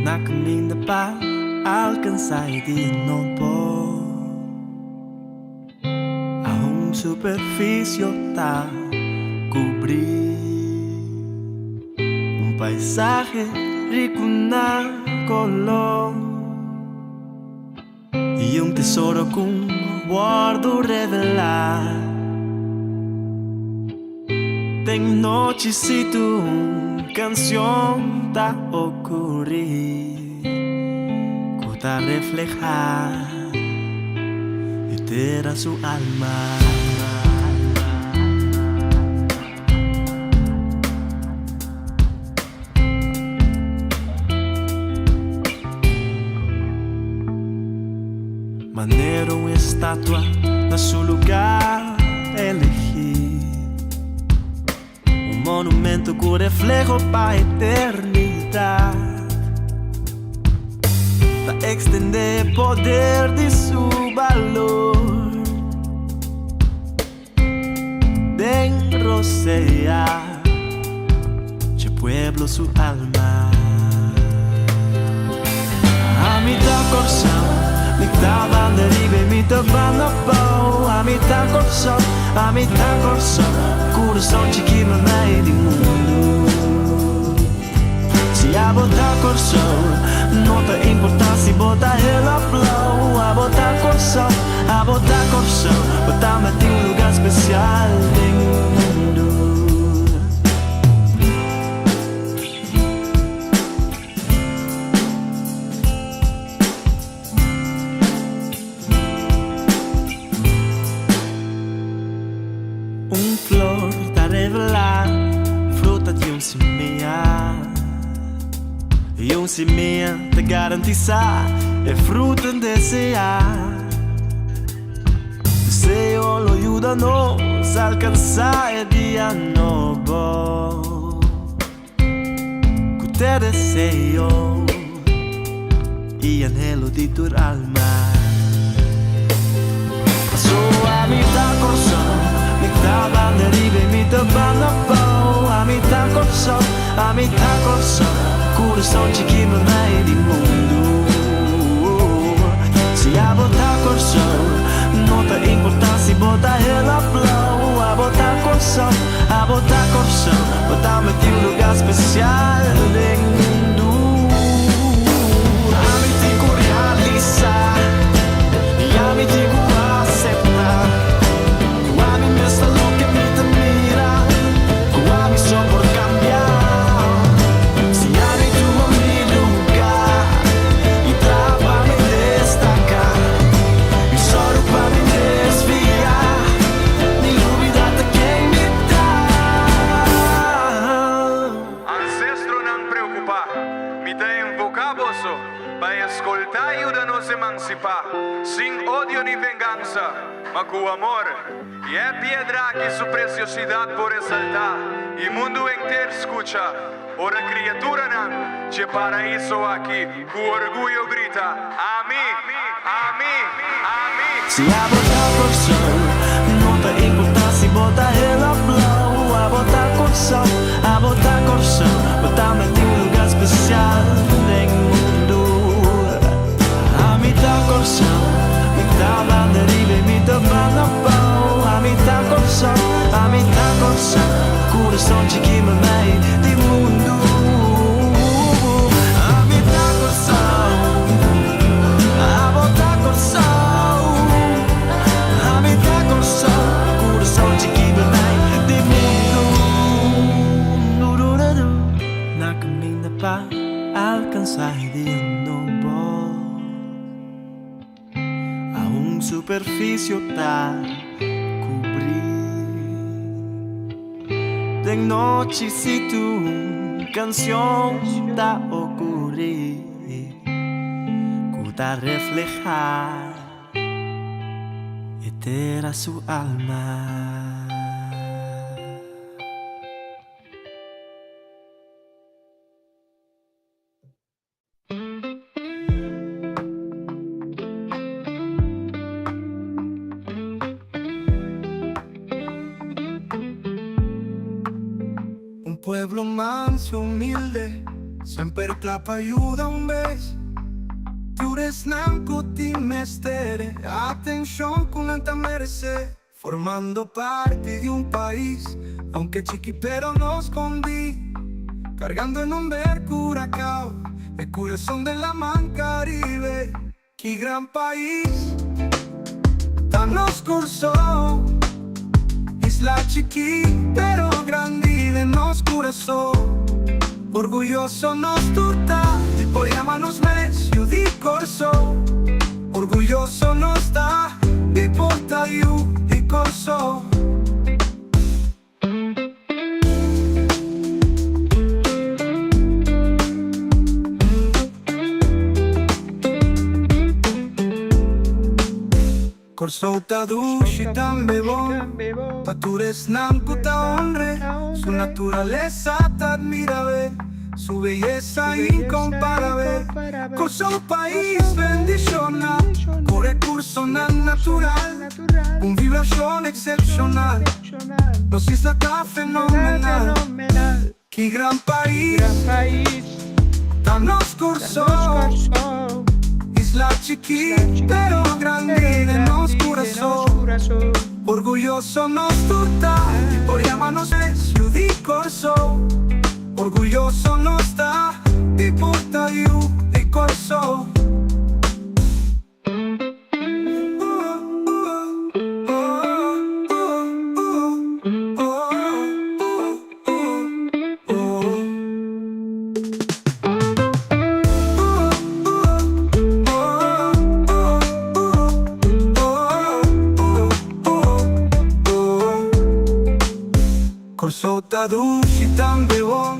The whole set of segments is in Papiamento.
Na caminda pa alcansa e dia nobo. Aun superficio ta cubri un paisahe rico na color y un tesoro cu wordo revela. Den nochi si tu un cancion ta ocurri cu ta refleha e tera su alma. Manera un estatua na su lugar elegí, un monumento cu refleho pa eternidad, ta extende e poder di su balor den rosea dje pueblo su alma. Ami ta Kòrsou, mi ta banda riba i mi ta banda abou. Ami ta Kòrsou, ami ta Kòrsou, kurason chikí meimei di mundu. Si abo ta Kòrsou, no ta importá si bo ta hel òf blou. Abo ta Kòrsou, abo ta Kòrsou, bo tambe tin un lugá spesial den mundu. Un flor ta revelá fruta di un simia, i un simia ta garantisá e fruta deseá. Deseo lo yuda nos alkansá e dia nobo. Ku te deseo i anhelo di tur alma. Paso ami ta Kòrsou, mi ta banda riba i mi ta banda abou. Ami ta Kòrsou, ami ta Kòrsou, kurason chikí meimei di mundu. Si abo ta Kòrsou, no ta importá si bo ta hel òf blou. Abo ta Kòrsou. Abo ta Kòrsou, bo ta meti un lugá spesial den mundu. Ami tin ku realisá i ami tin ku aseptá ku ami mes ta loke mi ta mira, ku ami so por kambia. Si ami tuma mi lugá i traha pa mi destaká i sòru pa mi desviá. Ni lubida ta ken mi ta. Ancestronan preocupa, mi ta invoca boso pa escolta y yuda nos emancipa, sin odio ni venganza, ma cu amor. Y e piedra aki su preciosidad por resalta y mundo enter scucha, ora criaturanan dje paraiso aki cu orguyo grita, Ami! Ami! Ami! Si abo ta Kòrsou, no ta importá si bo ta hel òf blou. Abo ta Kòrsou, abo ta Kòrsou, bo ta meti un lugá spesial den mundu. Ami ta Kòrsou, mi ta banda riba i mi ta banda abou. Ami ta Kòrsou, ami ta Kòrsou, kurason chikí meimei di mundu. Ami ta Kòrsou, abo ta Kòrsou. Ami ta Kòrsou, kurason chikí meimei di mundu. Na kaminda pa alkansá e dia nobo. Aun superfisio ta kubrí den nochi si tu kansion ta okurí ku ta reflehá e tera su alma. pueblo manso i humilde, semper kla pa yuda un bes. Tur esnan ku tin mester e atenshon ku nan ta meresé. Formando parti di un pais, aunke chiki pero no skondí. Kargando e nomber Curacao, e kurason den laman Karibe. Ki gran pais ta nos Kòrsou, isla chikí pero grandi den nos kurason. Orguyoso nos tur ta di por yama nos mes yu di Kòrsou. Orguyoso nos ta di por ta yu di Kòrsou. Kòrsou ta dushi tambe bon pa tur esnan ku ta honr'e. Su naturalesa ta admirabel, su beyesa inkomparabel. Kòrsou pais bendishoná ku rekursonan natural, un vibrashon eksepshonal. Nos isla ta fenomenal. Ki gran pais ta nos Kòrsou. Isla chikí pero grandi den nos kurason. Orguyoso nos tur ta di por yama nos mes yu di Kòrsou. Orguyoso nos ta di por ta yu di Kòrsou. Kòrsou ta dushi tambe bon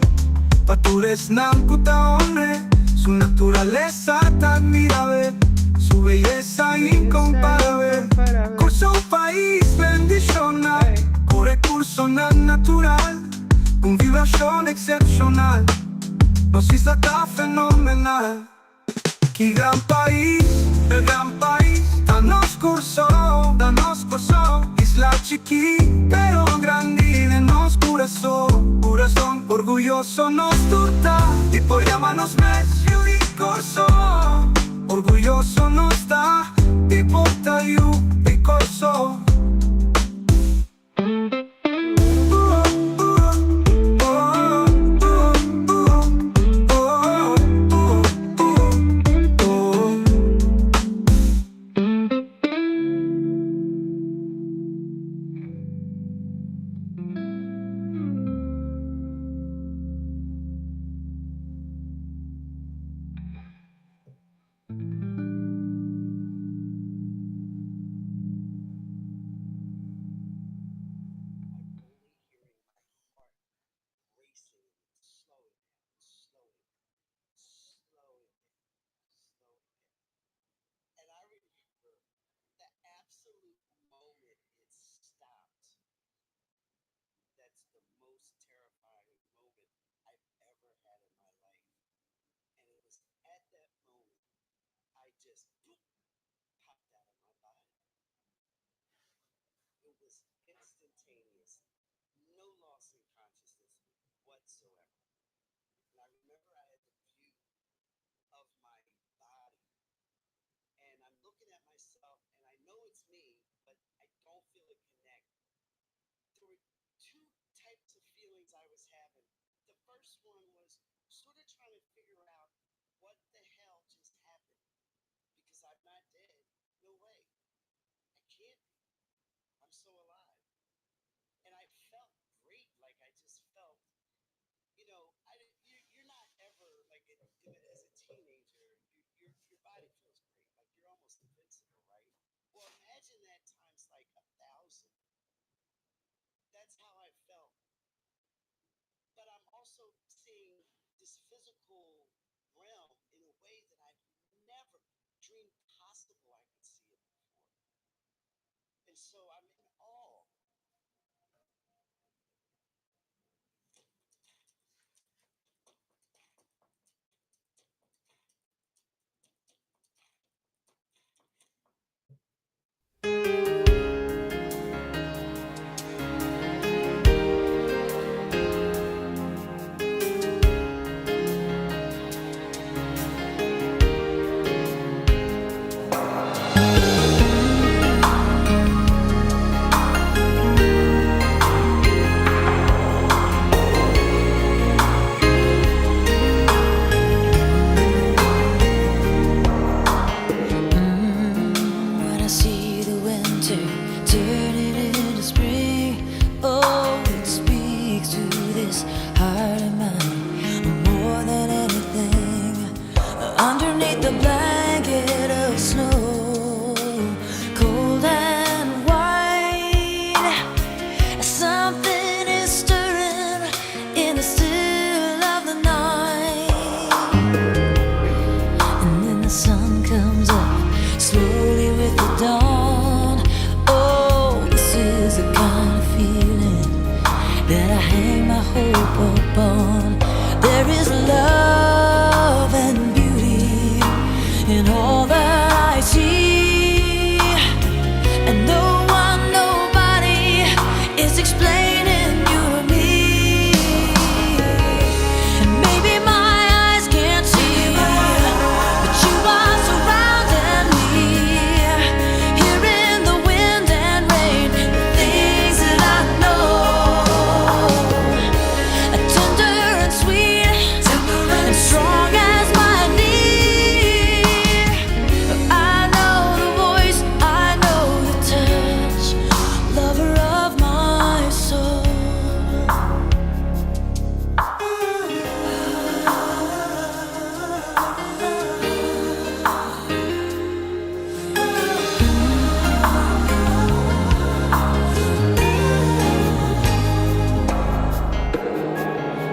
pa tur esnan ku ta honr'é. Su naturalesa ta admirabel, su beyesa inkomparabel. Kòrsou pais bendishoná ku rekursonan natural, un vibrashon eksepshonal. Nos isla ta fenomenal. Ki gran pais, e gran pais, ta nos Kòrsou, ta nos Kòrsou. Isla chikí, pero grandi den nos kurason, kurason. Orguyoso nos tur ta di por yama nos mes yu di Kòrsou. Orguyoso nos ta di por ta yu di Kòrsou. Heart and mind, more than anything. Underneath the blanket of snow, cold and white, something is stirring in the still of the night. And then the sun comes up slowly with the dawn. Oh, this is the kind of feeling that I hang my hope upon. There is love and beauty in all that I see. And no one, nobody is explaining you to me. And maybe my eyes can't see, but you are surrounding me. Here in the wind and rain, the things that I know. Tender and sweet, and strong as my knee. I know the voice, I know the touch, lover of my soul.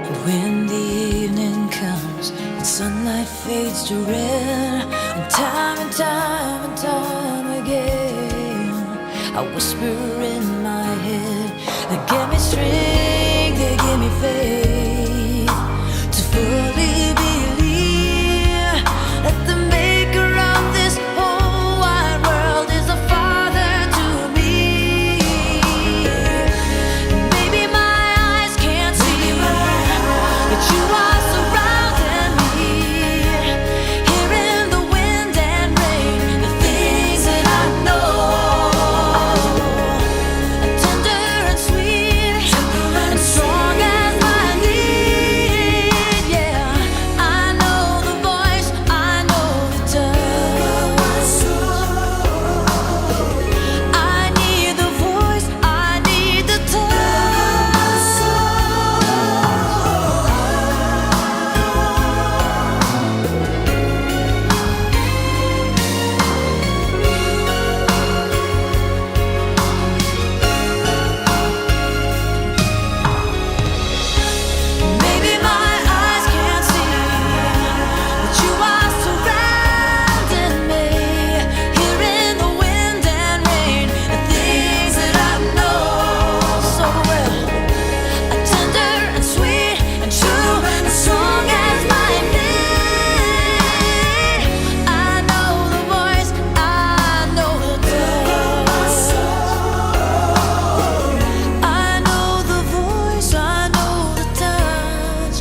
And when the evening comes and sunlight fades to red, and time and time again, I whisper in my head, they give me strength, they give me faith to fully believe that the maker of this whole wide world is a father to me. Maybe my eyes can't see, but you are surrounding me. Here in the wind and rain, the things that I know, tender and sweet, and strong as my need. Yeah, I know the voice, I know the touch. I need the voice, I need the touch. Maybe my eyes can't see, but you are surrounding me. Here in the wind and rain, the things that I know so well are tender and sweet and true and strong as my need. I know the voice, I know the touch. I know the voice, I know the touch,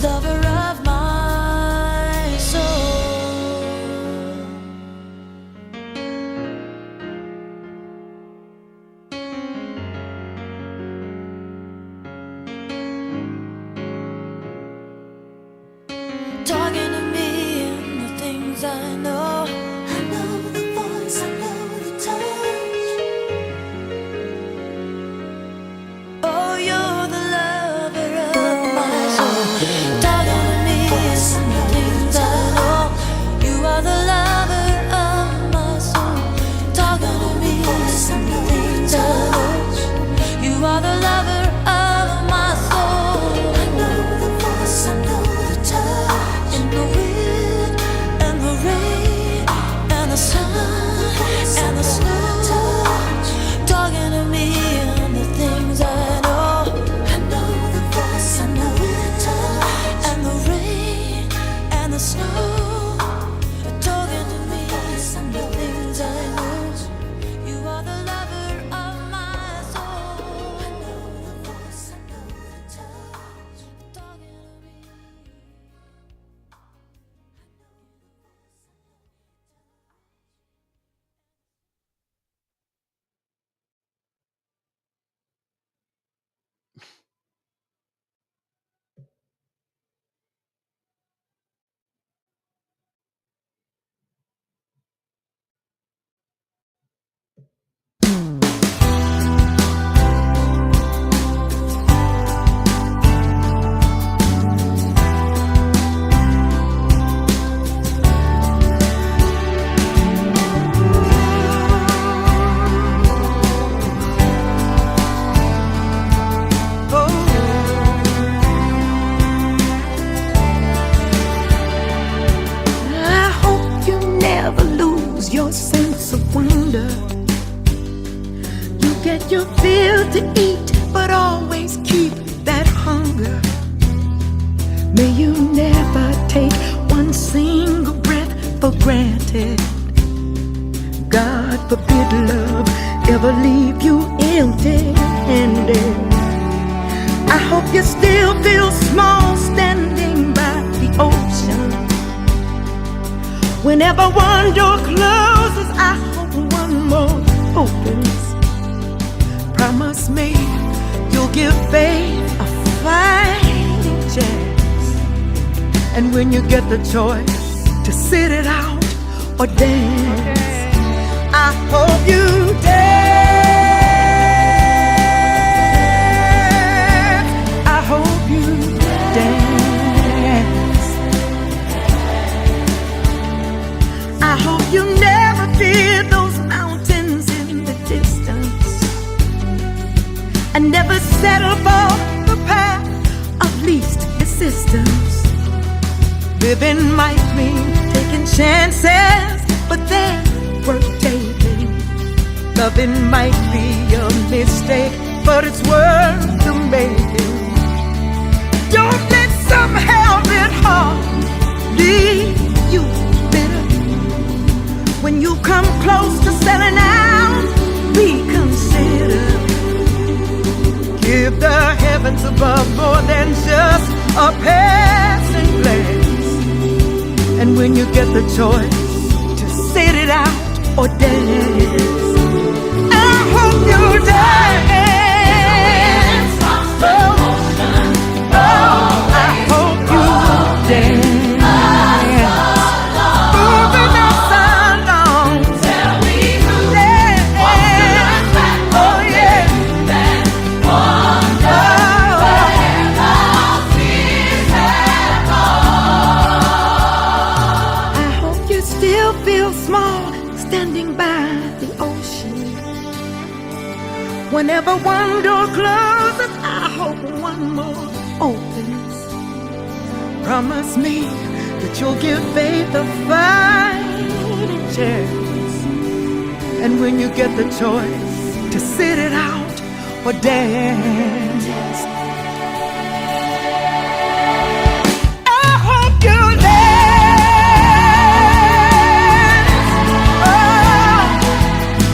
lover of my soul. Talking to me and the things I know. I know the voice, I know the touch. Oh, you're the lover of my soul. Talking to me and the things I know. You are the lover of my soul. Talking to me and the things I know. You are the lover of my soul. I know the voice, I know the touch. In the wind and the rain. you feel to eat, but always keep that hunger. May you never take one single breath for granted. God forbid love ever leave you empty handed. I hope you still feel small standing by the ocean. Whenever one door closes, I hope one more opens. Promise me you'll give faith a fighting chance. And when you get the choice to sit it out or dance, I hope you dance. I hope you dance. I hope you never fear those mountains in the distance and never settle for the path of least resistance. Living might mean taking chances, but they're worth taking. Loving might be a mistake, but it's worth the making. Don't let some habit heart leave you bitter. When you come close to selling out, reconsider. Give the heavens above more than just a passing glance. And when you get the choice to sit it out or dance, I hope you dance. Oh, oh, I hope you dance. Moving us along. Dance. Oh, yeah. Oh. I hope you still feel small standing by the ocean. Whenever one door closes, I hope one more opens. Promise me that you'll give faith a fighting chance. And when you get the choice to sit it out or dance, I hope you dance. Oh,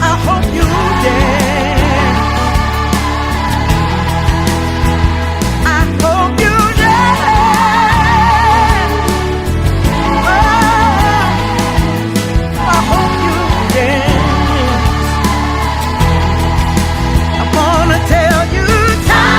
I hope you dance. I hope you dance. Oh, I hope you dance. I wanna tell you time.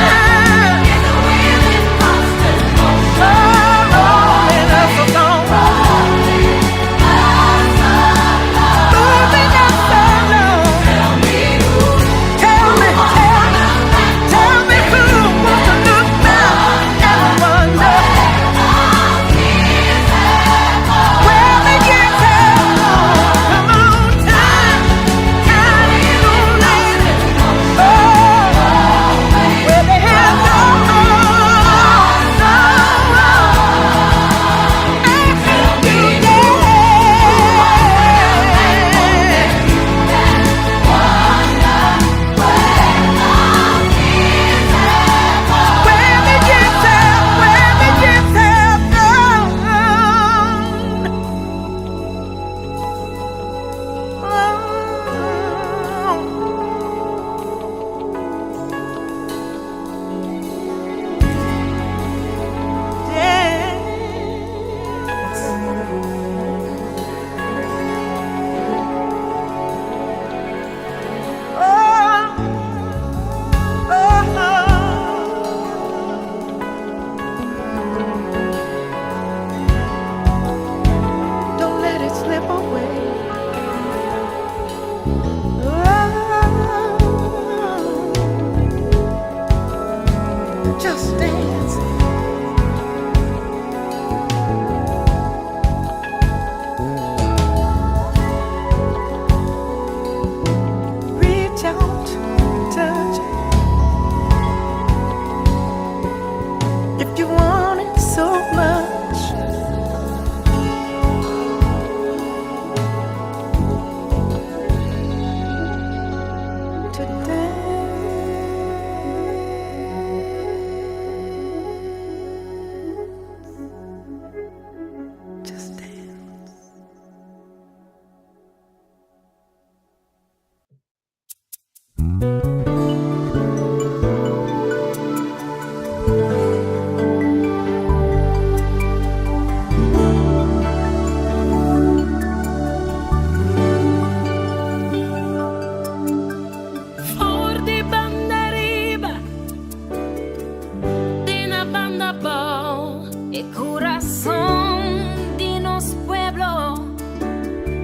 E kurason di nos pueblo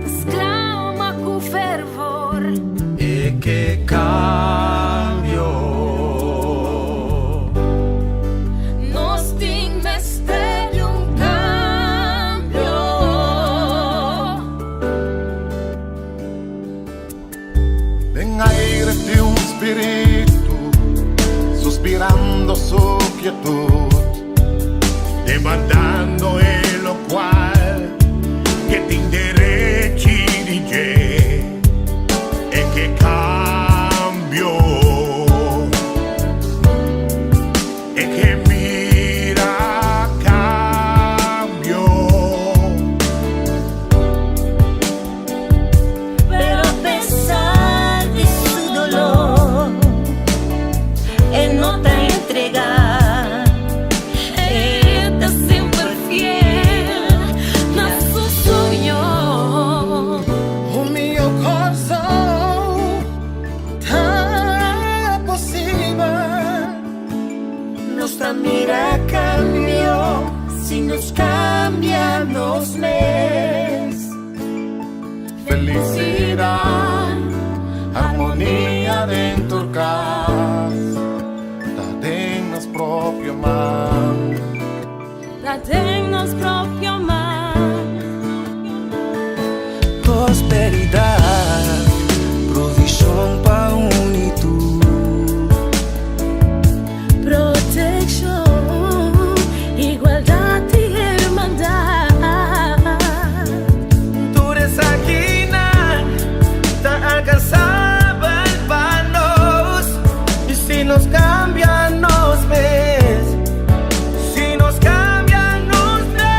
ta sklama ku fervor. E ke kambio. Nos tin mester di un kambio. Den aire tin un spiritu suspirando su quietud, demandando e locual cu tin derecho di dje, e ke kambio, e ke mira kambio. Pero a pesar di su doló, e no ta entregá. E ta semper fiel na su soño. Un mihó Kòrsou ta posibel. Nos ta mira kambio si nos kambia nos mes. Felisidat, harmonia den kas, ta den nos propio man. Ta den nos propio man. Prosperidat, provishon pa unitud. Protekshon, igualdat i hermandat. Tur esakinan ta alkansabel pa nos. I si nos kambia nos mes, si nos kambia nos mes.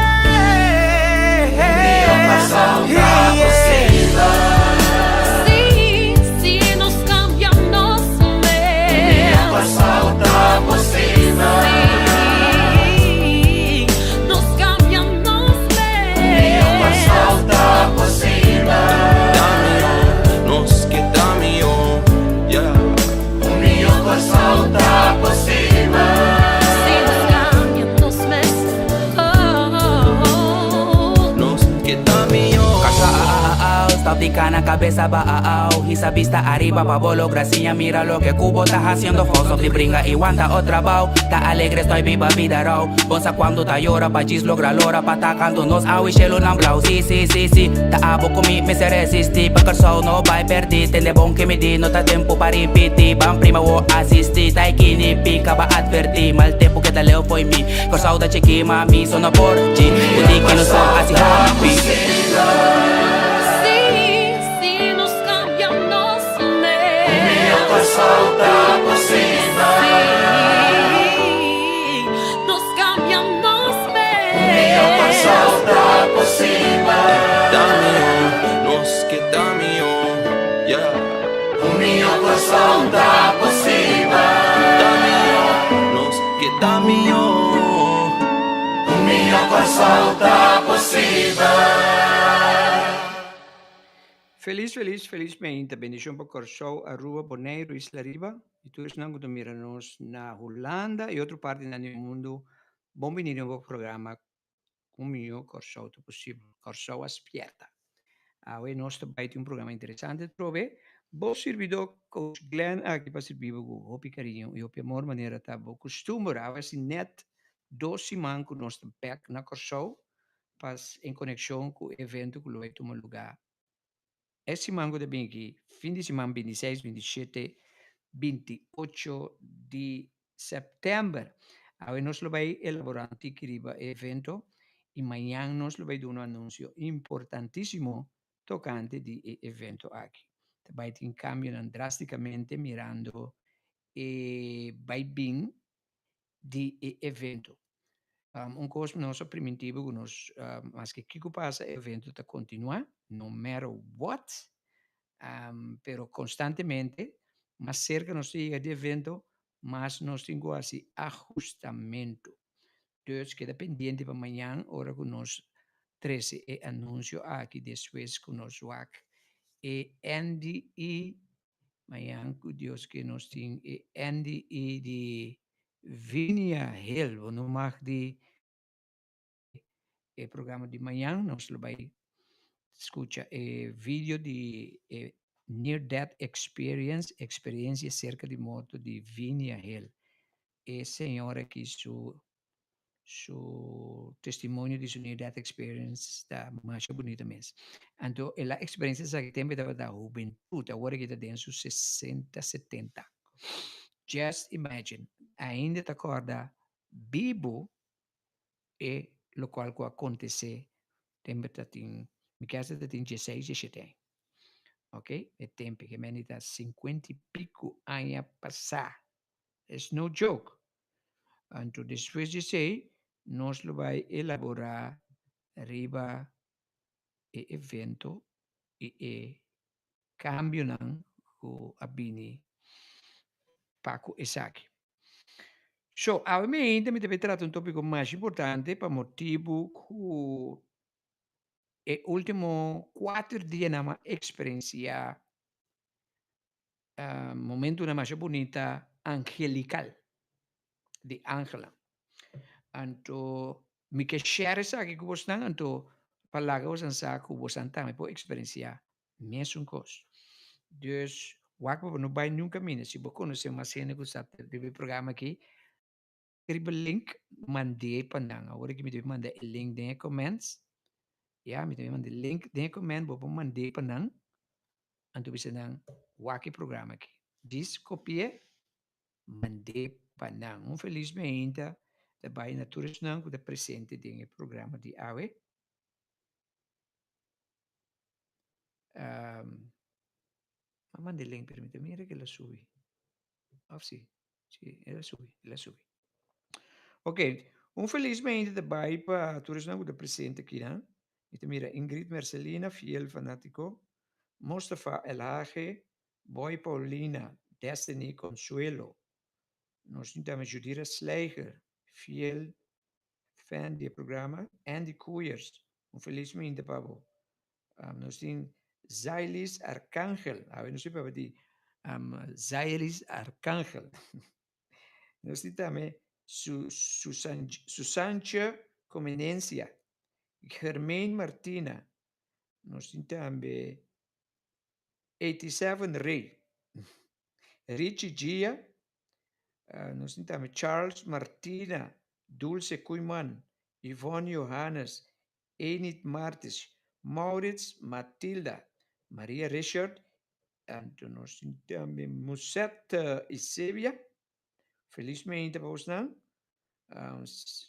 Si, si nos kambia nos mes. Si, nos kambia nos mes. Nos ke ta mihó, yeah. Si nos kambia nos mes. Oh. Nos ke ta mihó. Stop di kana kabes abou. Hisa bista ariba pa bo logra siña. Mira loke ku bo ta hasiendo. Stop di bringa i wanta otro abou. Ta alegre, estoy biba bida rou. Bo sa kuantu ta yora pa djis logra lora pa ta kanto nos awe shelunan blou. Si. Ta abo ku mi mester resistí. Pa Kòrsou no bai pèrdí. Tende bon ku mi di, no ta tempu pa ripití. Ban prima wo asistí. Ta kini pika ba advertí. Mal tempu ku ta leu fo'i mi. Kòrsou ta chikí ma mi so no por chi. Pudi ku no so hasi happy. Si, si nos kambia nos mes. Si, nos kambia nos mes. Ta mihó, nos ke ta mihó, yeah. Ta mihó, nos ke ta mihó. Un mihó Kòrsou ta posibel. Felis, felis, felis mainta. Bendishon pa Kòrsou, Aruba, Boneiru, Isla Riba. I tur esnan ku ta mira nos na Hulanda i otro parti na mundu. Bon biní na e programa Un Mihó Kòrsou Ta Posibel. Kòrsou a Spièrta. Awe nos ta bai tin un programa interesante trobe. Bo sirbidó Coach Glenn aki pa sirbi ku hopi kariño i hopi amor manera ta bo kustumber. Awe si net 2 siman ku nos ta back na Kòrsou pa en konekshon ku evento ku lo bai tuma lugá e siman ku ta bin aki, fin di siman 26, 27, 28 di sèptèmber. Awe nos lo bai elaborá un tiki riba evento i mañan nos lo bai duna un anunsio importantísimo tokante di e evento aki. Bai tin kambio drástikamente mirando e bai bin di e evento. Un kos nos a primintí ku nos, maske kiko pasa, evento ta kontinuá, no matter what, pero konstantemente, mas serka nos yega di evento, mas nos tin ku hasi ahustamentu. Dus keda pendiente pa mañan, ora ku nos trese e anunsio aki despues ku nos wak e NDE, mañan ku Dios ke nos tin e NDE di Vinia Hill, no mag di E programa di mañan nos lo bai skucha e video di e Near Death Experience, Eksperensia Serka di Morto di Vinia Hill. E señora aki su su testimonio di su Near Death Experience ta masha bunita mes. Anto el a eksperensia esaki tempu e tabata hubentut, awor aki ta den su sesenta, setenta. Just imagine, ainda ta kòrda bibu e lokual ku a kontesé tempu ta tin, mi kèsa ta tin dieseis, diesshete aña. Ok, e tempu ke meni ta sinkuenta i piku aña pasá. It's no joke. Anto despues di esei nos lo bai elaborá riba e evento i e kambionan ku a bini pa ku esaki. So, awe mi ainda mi ta bay trata un topico mas importante pa motibu cu e ultimo cuater dianan a experiencia momentonan masha bunita angelical, di angelnan. Anto mi ke share esaki cu bosnan anto pa laga bosnan sa cu bosnan tambe por experiencia Mesun kos. Dus, wak pa bo no bai niun kaminda. Si bo konosé mas hende ku sa riba e programa aki, riba link, mand'é pa nan. Awor aki mi ta manda e link den e comments. Ya, mi ta manda e link den e comment, bo por mand'é pa nan. Anto bisa nan, wak e programa aki. Djis kopi'é, mand'é pa nan. Un felis meinta ta bai na tur esnan ku ta presente den e programa di awe. Um, a manda e link, pero mi ta mira que el a subi. Of si, si, el a subi, el a subi. Ok, un feliz mente ta bai pa tur esnan ku ta presente aki nan. Mi ta mira Ingrid Mercelina, fiel fanátiko, Mustafa Elhage, Boy Paulina, Destiny Consuelo. Nos tin tambe Judira Slijger, fiel fan di e programa, Andy Koeyers, un felis minta pa bo. Nos tin Zailis Arcangel, awe nos tin papia di Zailis Arcangel. Nos tin tambe Susantje Comenencia, Germain Martina, nos tin tambe 87 Rey, Richie Gia, Nos tin tambe Charles Martina, Dulce Koeiman, Yvonne Johannes, Enid Martis, Maurits Matilda, Maria Richard, anto nos tin tambe Musette Isebia. Felismente pa bosnan.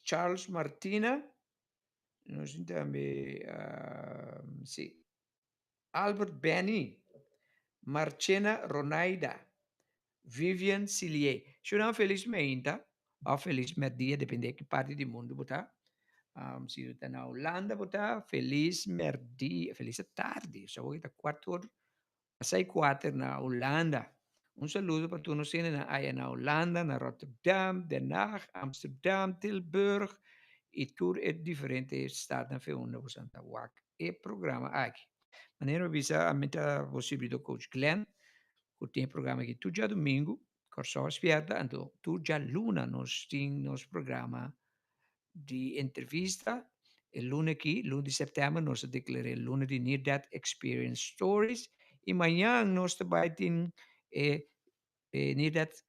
Charles Martina, nos tin tambe si Albert Benny, Marchena Ronaida, Vivian Silié. Shunan felis meinta of felis merdia depende ki parti di mundu bo ta. Si bo ta na Hulanda bo ta felis merdia, felis tardi. So awor ta kuart or pasai kuater na Hulanda. Un saludo pa tur nos hendenan aya na Hulanda, na Rotterdam, Den Haag, Amsterdam, Tilburg y tur e diferente stadnan fe unda bo ta wak e programa aki. Manera mi a bisa, ami ta bo sirbidor Coach Glenn, ku tin e programa aki tur djadumingu, Kòrsou a Spièrta, anto tur djaluna nos tin nos programa di entrevista. E luna aki, luna di sèptèmber, nos a deklar'é luna di Near Death Experience Stories i mañan nos ta bai tin e Near Death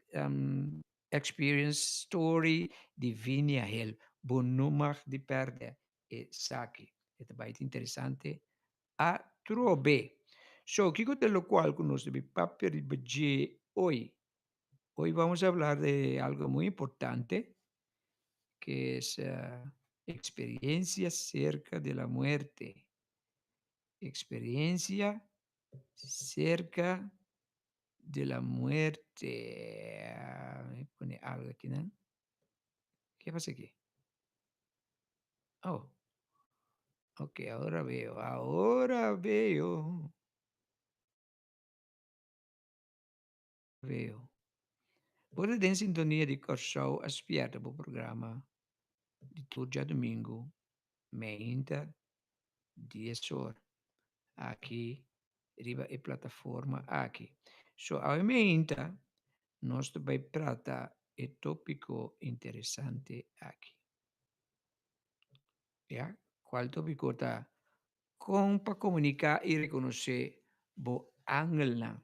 Experience Story di Vinia Hill. Bo no mag di pèrdè esaki. E ta bai ta interesante atrobe. So, kiko ta lokual ku nos debe papia riba dje hoy? Hoy vamos a hablar de algo muy importante, que es experiencia cerca de la muerte. Experiencia cerca de la muerte. Mi pone algo aki nan. Ke pasa aki? Oh, ok, ahora veo, ahora veo. Veo. Bo ta den sintonia di Kòrsou a spièrta bo programa di tur djadumingu meinta dies or aki riba e plataforma aki. So awe meinta nos ta bai trata e tópiko interesante aki. Ya. Kual tópiko ta Kon pa komuniká i rekonosé bo angelnan.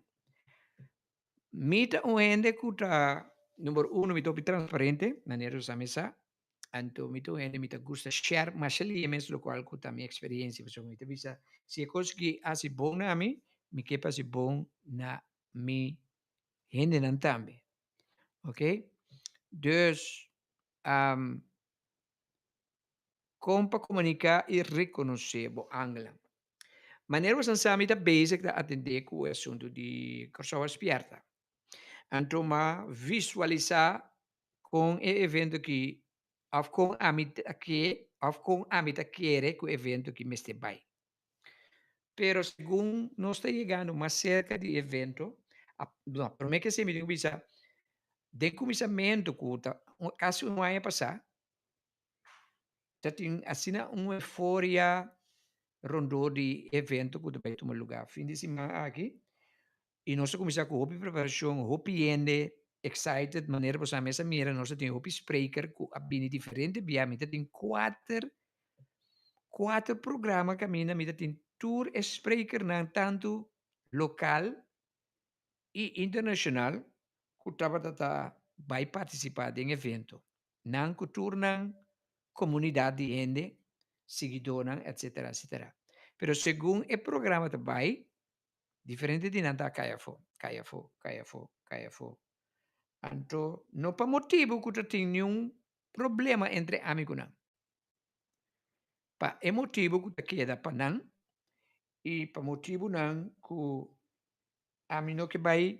Mi ta un hende ku ta, number uno, mi ta hopi transparente, manera bo sa mi sa. Anto mi ta un hende mi ta gusta share masha lihe mes lokual ku ta mi eksperensia, pasobra mi ta bisa si e kos ki hasi bon na mi, mi ke pa hasi bon na mi hendenan tambe. Oké? Dus, kon pa komuniká i rekonosé bo angelnan. Manera bo san sa mi ta bezig ta atendé ku e asuntu di Kòrsou a Spièrta. Anto m'a visualisá kon e evento ki òf kon ami ta ke òf kon ami ta kere ku e evento ki mester bai. Pero segun nos ta yegando mas serka di e evento, a no, promé ke esei mi tin ku bisa, den kuminsamentu ku ta kasi un aña pasá, ta tin asina un euforia rondó di e evento ku ta bai tuma lugá fin di siman aki. I nos a kuminsá ku hopi preparashon, hopi hende excited, manera boso a mes a mira nos a tin hopi spreker ku a bini diferente bia, mi ta tin kuater, kuater programa kaminda mi ta tin tur e sprekernan tantu lokal i internashonal ku tabata ta bai partisipá den evento. Nan ku tur nan komunidat di hende, siguidónan etsetera etsetera. Pero segun e programa ta bai Diferente di nan ta kai afó, kai afó, kai afó, kai afó. Anto, no pa motibu ku ta tin niun problema entre ami ku nan. Pa e motibu ku ta keda pa nan i pa motibunan ku ami no ke bai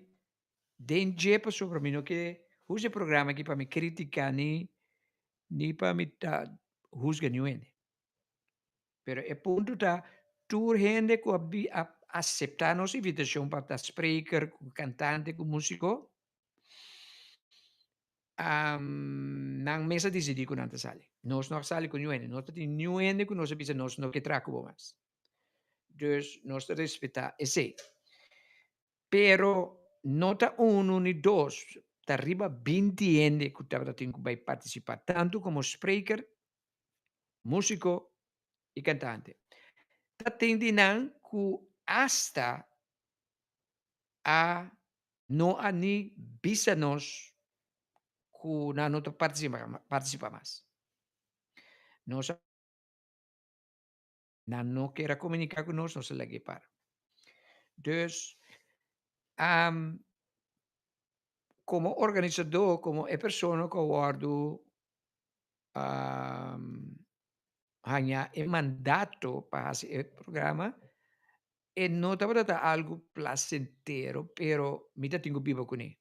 den dje pasobra mi no ke usa e programa aki pa mi kritiká ni ni pa mi ta husga niun hende. Pero e punto ta, tur hende ku a bi a aseptá nos invitashon pa ta spreker, ku kantante, ku músiko, nan mes a disidí ku nan ta sali. Nos no a sali ku niun hende. No ta tin niun hende ku nos a bisa nos no ke traha ku bo mas. Dus nos ta respetá esei. Pero no ta unu ni dos, ta riba binti hende ku tabata tin ku bai partisipá, tantu komo spreker, músiko i kantante. Ta tin di nan ku asta a no a ni bisa nos ku nan no ta partisipá mas. Nos a nan no kier a komuniká ku nos, nos a lag'é para. Dus, komo organisadó, komo e persona ku a wòrdu haña e mandato pa hasi e programa, e no tabata ta algu plasentero, pero mi ta tin ku biba kuné.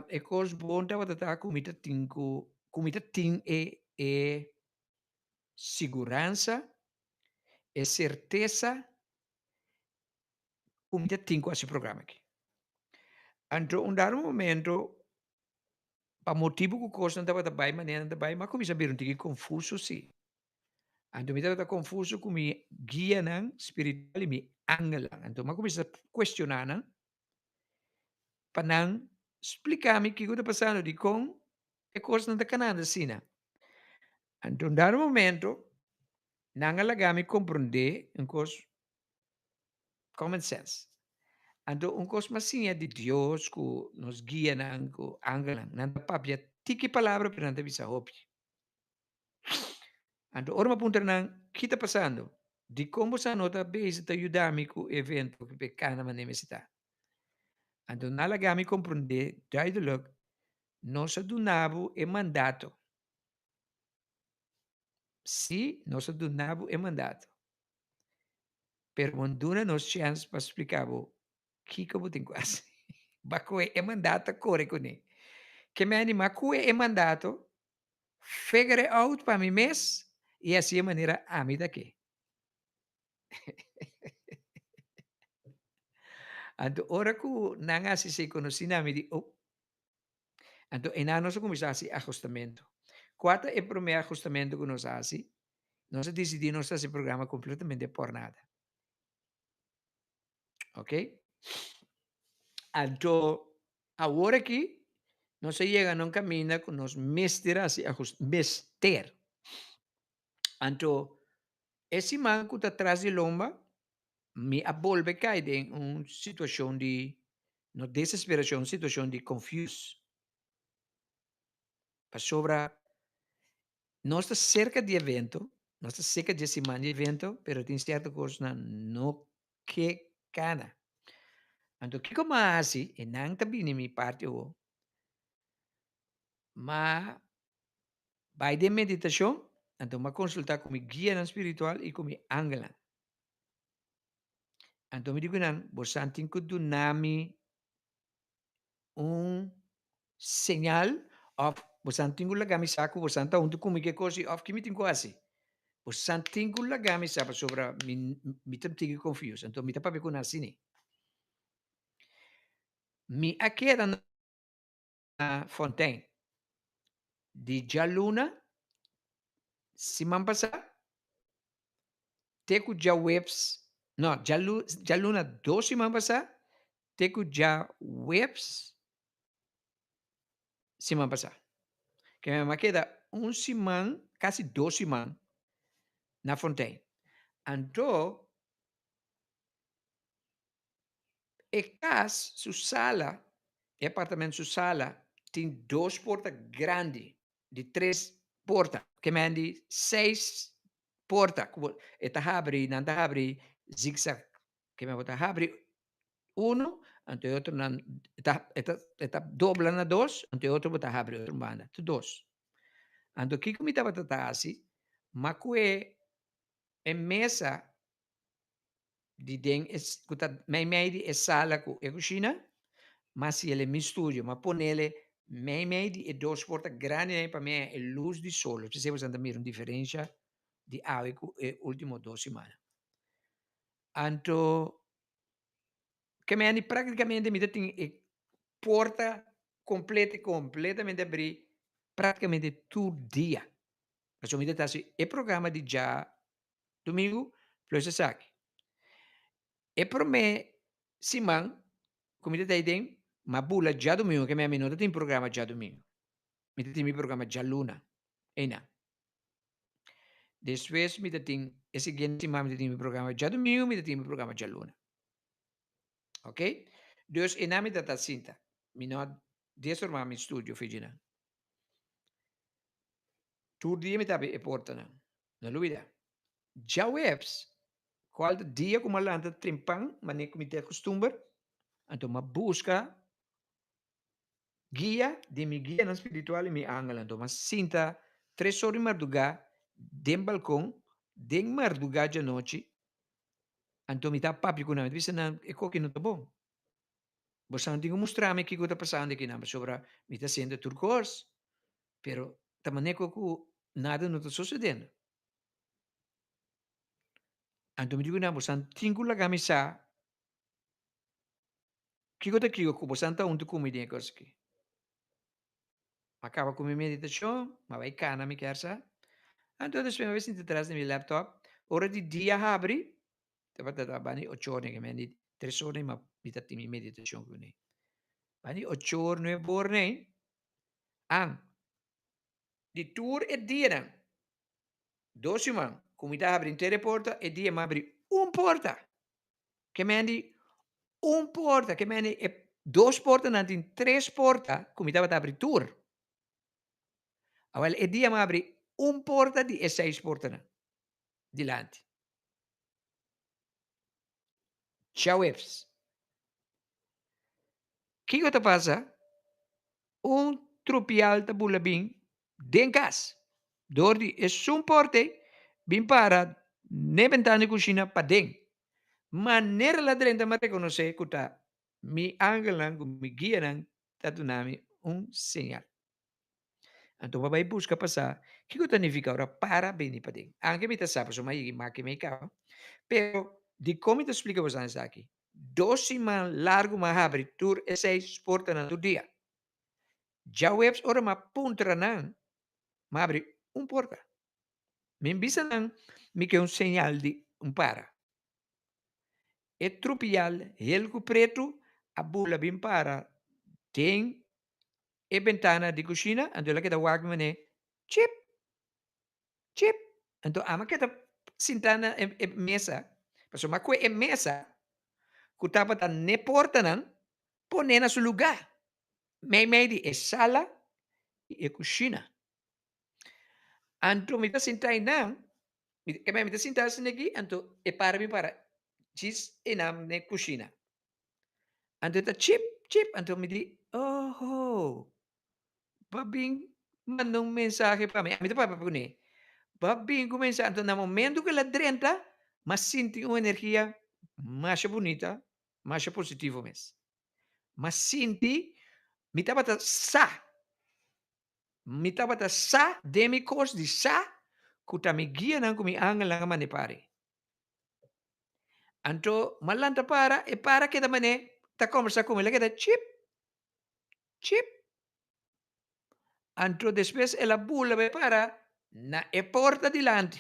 E kos bon tabata ta ku mi ta tin ku, ku mi ta tin e e siguransa, e sertesa ku mi ta tin ku hasi e programa aki. Anto un dado momento Pa motibu ku kosnan tabata bai manera nan ta bai, mi a kuminsá bira un tiki konfuso sí. Anto mi tabata konfuso ku mi guianan spiritual i mi angelnan. Anto mi a kuminsá kuestioná nan pa nan splika mi kiko ta pasando, dikon e kosnan ta kanando asina. Anto un dado momento nan a laga mi komprondé un kos Common sense. Anto un kos mas siña di Dios ku nos guianan ku angelnan, nan ta papia tiki palabra pero nan ta bisa hopi. Anto ora mi a puntra nan, ki ta pasando? Dikon bo sa no ta bezig ta yuda mi ku e evento ku e kana manera mester ta? Anto nan a laga mi komprondé duidelijk, nos a duna bo e mandato. Sí, nos a duna bo e mandato. Pero bo duna nos chèns pa splika bo kiko bo tin ku hasi. Ba kohe e mandato kore kuné. Ke mi animá kohe e mandato, figure it out pa mi mes i hasi e manera ami ta ke. Anto ora ku nan hasi esei konosí na mi di, oh. Anto einan nos a kuminsá hasi ahustamentu. Kua ta e promé ahustamentu ku nos a hasi? Nos a disidí nos ta hasi programa kompletamente por nada. Ok? Anto awor aki nos a yega na un kaminda ku nos mester hasi ahust, mester. Anto. E siman ku ta tras di lomba, mi a bolbe kai den un situashon di, no desesperashon, un situashon di confuse. Pasobra nos ta serka di evento, nos ta serka di e siman di evento, pero tin sierto kosnan no ke kana. Anto kiko mi a hasi? E nan ta bini mi parti awor. Ma bai den meditashon, anto mi a konsultá ku mi guianan spiritual i ku mi angelnan. Anto mi di ku nan, Bosan tin ku duna mi un señal òf bosan tin ku laga mi sa ku bosan ta huntu ku mi ke kos i òf ki mi tin ku hasi. Bosan tin ku laga mi sa pasobra mi mi ta tiki konfus. Anto mi ta papia ku nan asina. Mi a keda na Fontein di djaluna siman pasá te ku djaweps, no, djaluna dos siman pasá te ku djaweps siman pasá. Ke mi a keda un siman, kasi dos siman na Fontein. Anto E kas su sala, e apartamento su sala tin dos porta grandi, di tres porta, ke men di seis porta ku bo e ta habri, nan ta habri zigzag, ke men bo ta habri uno, anto e otro nan e ta e ta e ta dobla na dos, anto e otro bo ta habri otro banda, tur dos. Anto kiko mi tabata ta hasi, m'a kue e mesa di den e ku ta meimei di e sala ku e kushina, m'a hasiel e mi studio, m'a ponele meimei di e dos porta grandinan pa mi haña e lus di solo. P'esei boso ta mira un diferensha di awe ku e ultimo dos simana. Anto ke mi handi praktikamente mi ta tin e porta kompleto kompletamente abrí praktikamente tur dia. Pasobra mi ta hasi e programa di dja Domingu plus esaki. E prome siman ku mi ta ta den, m'a bula djadumingu ke mi no ta tin programa djadumingu. Mi ta tin mi programa djaluna, einan. Despues mi ta tin e siguiente siman mi ta tin mi programa djadumingu, mi ta tin mi programa djaluna. Ok? Dus einan mi ta ta sinta. Mi no a desforma mi studio fidjinan. Tur dia mi ta habri e portanan. No lubida. Djaweps, kual ta dia ku mi a lanta trempan manera ku mi ta kustumber, anto mi a buska guia di mi guianan spiritual i mi angelnan. Anto mi a sinta tres or di mardugá den balkon, den mardugá djanochi, anto mi ta papia ku nan. Mi ta bisa nan, e koki no ta bon. Boso tin ku mustra mi kiko ta pasando akinan, pasobra mi ta sinti tur kos, pero ta manera ku nada no ta sosediendo. Anto mi di ku nan, boso tin ku laga mi sa kiko ta kiko ku boso ta huntu ku mi den e kos aki. Mi a kaba ku mi meditashon, mi a bai kana mi kier sa. Anto despues mi a bai sinti tras di mi laptop, ora di dia habri, Tabata ta bani ocho or nega men di tres or ma mi ta tin mi meditacion cu ne. Bani ocho or nuebe or nei an di tur e dianan dos siman cu mi ta habri henter e porta e dia mi habri un porta ke men di un porta ke men di e dos portanan tin tres porta cu mi tabata habri tur. Awel e dia mi habri un porta di e seis portanan dilanti. Djaweps. Kiko ta pasa? Un trupial ta bula bin den kas. Dor di esun porte bin para n'e bentana di kushina paden. Manera la drenta mi a rekonosé ku ta mi angelnan ku mi guianan ta duna mi un señal. Anto bo a bai buska pa sa kiko ta nifiká ora para bini paden. Anke mi ta sa pasobra mi a yega i maki mi kaba. Pero dikon mi ta splika boso esaki? Dos siman largu mi a habri tur e seis portanan tur dia. Djaweps ora mi a puntra nan, mi a habri un porta. Mi bisa nan mi ke un señal di un para. E trupial hel ku pretu a bula bin para den e bentana di kushina, anto el a keda wak mi manera chip, chip, anto ami a keda sintá na e mesa, pasobra mi a kue e mesa ku tabata n'e portanan pon'é na su lugá, meimei di e sala i e kushina. Anto mi ta sintá einan, mi ta sintá asina aki, anto e para mi para djis einan n'e kushina. Anto e ta chip, chip, anto mi di, oho, bo a bin manda un mensahe pa mi, ami ta papia kuné, bo a bin ku mensahe, anto na momento ku el a drenta, mi a sinti un energia masha bunita, masha positivo mes. Mi a sinti, mi tabata sa, mi tabata sa den mi kos di sa ku ta mi guianan ku mi angelnan a manda e pari. Anto m'a lanta para, e para keda man'é ta kombersá ku mi, el a keda chip, chip. Anto despues el a bula bai para na e porta dilanti.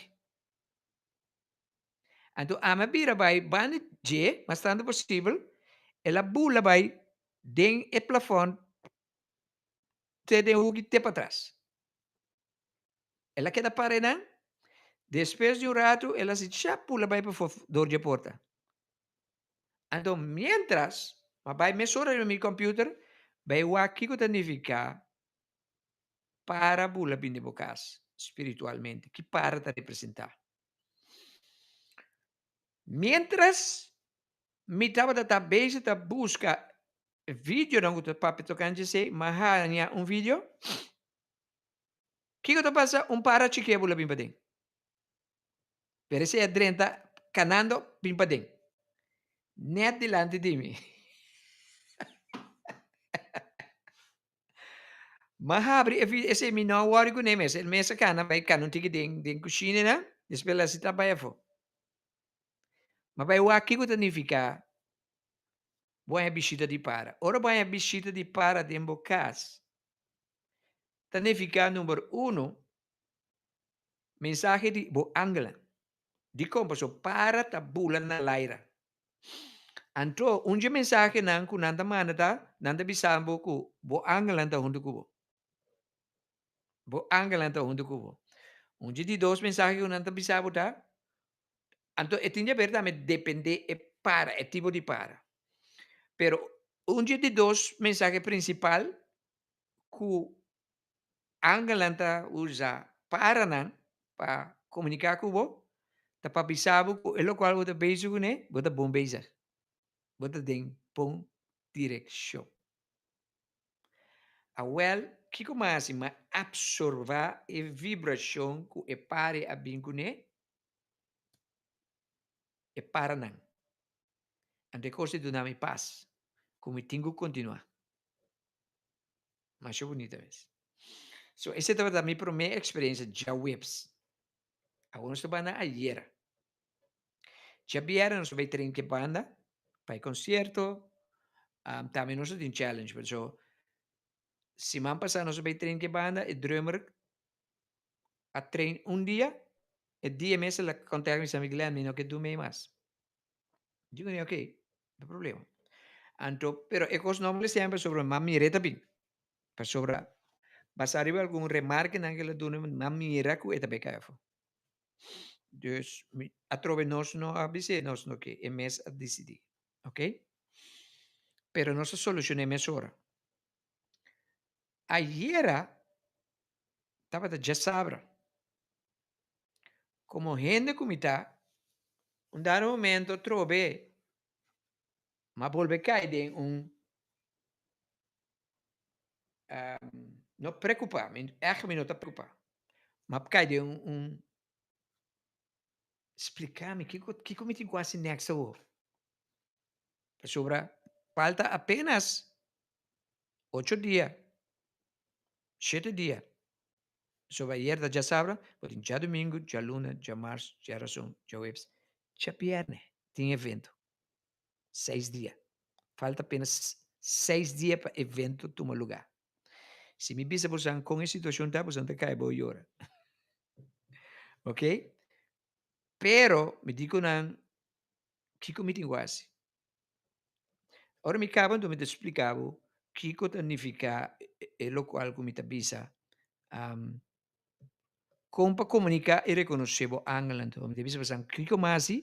Anto ami a bira bai banda dje, mas tantu posibel, el a bula bai den e plafòn te den huki te patras. El a keda para einan. Despues di un ratu el a si cha pula bai pafó dor dje porta. Anto miéntras m'a bai mesora riba mi kòmpiuter bai wak kiko ta nifiká para bula bini bo kas spiritualmente, ki para ta representá. Miéntras mi tabata ta bezig ta buska videonan ku ta papia tokante esei, m'a haña un video. Kiko ta pasa? Un para chikí a bula bin paden. Pero esei a drenta kanando bin paden. Nèt dilanti di mi. M'a habri e video, esei mi no a wòri kuné mes. El mes a kana bai kana un tiki den den kushina nan, despues el a sita bai afó. M'a bai wak kiko ta nifiká bo haña bishita di para. Ora bo haña bishita di para den bo kas, ta nifiká number uno, mensahe di bo angelnan. Dikon? Pasobra para ta bula na laira. Anto, un dje mensahenan ku nan ta manda ta, nan ta bisa bo ku bo angelnan ta huntu ku bo. Bo angelnan ta huntu ku bo. Un dje di dos mensahe ku nan ta bisa bo ta, anto e tin di haber tambe depende e para, e tipo di para. Pero un dje di dos mensahe prinsipal ku angelnan ta usa paranan pa komuniká ku bo, ta pa bisa bo ku e lokual bo ta bezig kuné, bo ta bon bezig. Bo ta den bon direkshon. Awèl, kiko mi a hasi? Mi a apsorbá e vibrashon ku e pare a bin kuné, e paranan. Anto e kos di duna mi pas, ku mi tin ku kontinuá. Masha bunita mes. So ese tabata mi prome experiencia djaweps. Awor nos ta banda ayera. Djabièrnè nos ta bai train ke banda pa e concierto. Um, tambe nos ta tin challenge, pero so siman pasá nos a bai train ke banda, e drummer a train un dia, e dia mes el a contact mi, mi Glenn, mi no ke du mei mas. Digo ni ok, no problema. Anto, pero e kos no molestia mi pasobra mi mira e ta bin. Pasobra basá riba algun remarkenan ku el a duna mi, mi a mira ku e ta bai kai afó. Dus mi atrobe nos no a bis'é nos no ke, e mes a disidí. Ok? Pero nos a solushoné mesora. Ayera tabata djasabra. Komo hende ku mi ta, un dado momento trobe m'a bolbe kai den un no preokupá, mi ègt mi no ta preokupá, m'a kai den un splika mi kiko kiko mi tin ku hasi next awor? Pasobra falta apenas ocho dia, shete dia. Pasobra ayer ta djasabra, bo tin djadumingu, djaluna, djamars, djarason, djaweps, djabièrnè tin evento. Seis dia. Falta apenas seis dia pa evento tuma lugá. Si mi bisa bosan kon e situashon ta, bosan ta kai bo yora. Ok? Pero mi di ku nan kiko mi tin ku hasi. Ora mi kaba anto mi ta splika bo kiko ta nifiká e lokual ku mi ta bisa. Kon pa komuniká i rekonosé bo angel anto? Mi ta bisa bosan kiko mi a hasi,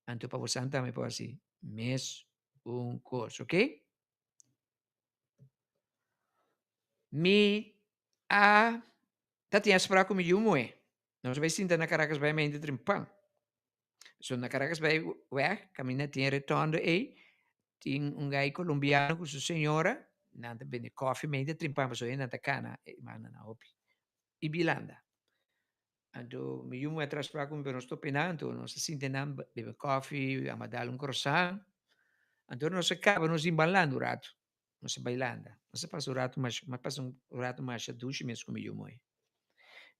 anto pa bosan tambe por hasi mes un kos, oke? Mi a ta tin afsprak ku mi yu muhé. Nos a bai sinta na Caracas bai mente trin pan. So na Caracas bai weg kaminda tin e rotonde ei, tin un gai kolombiano ku su señora, nan ta bende kòfi mente trin pan pasobra nan ta kana e manda nan hopi. I bilanda. Anto mi yu muhé a traspra ku mi pero nos topa nan, anto nos a sinta nan bebe kòfi, a dal un croissant. Anto ora nos a kaba nos bin bailando un ratu, nos a bailanda. Nos a pasa un ratu masha, mi a pasa un ratu masha dushi mes ku mi yu muhé.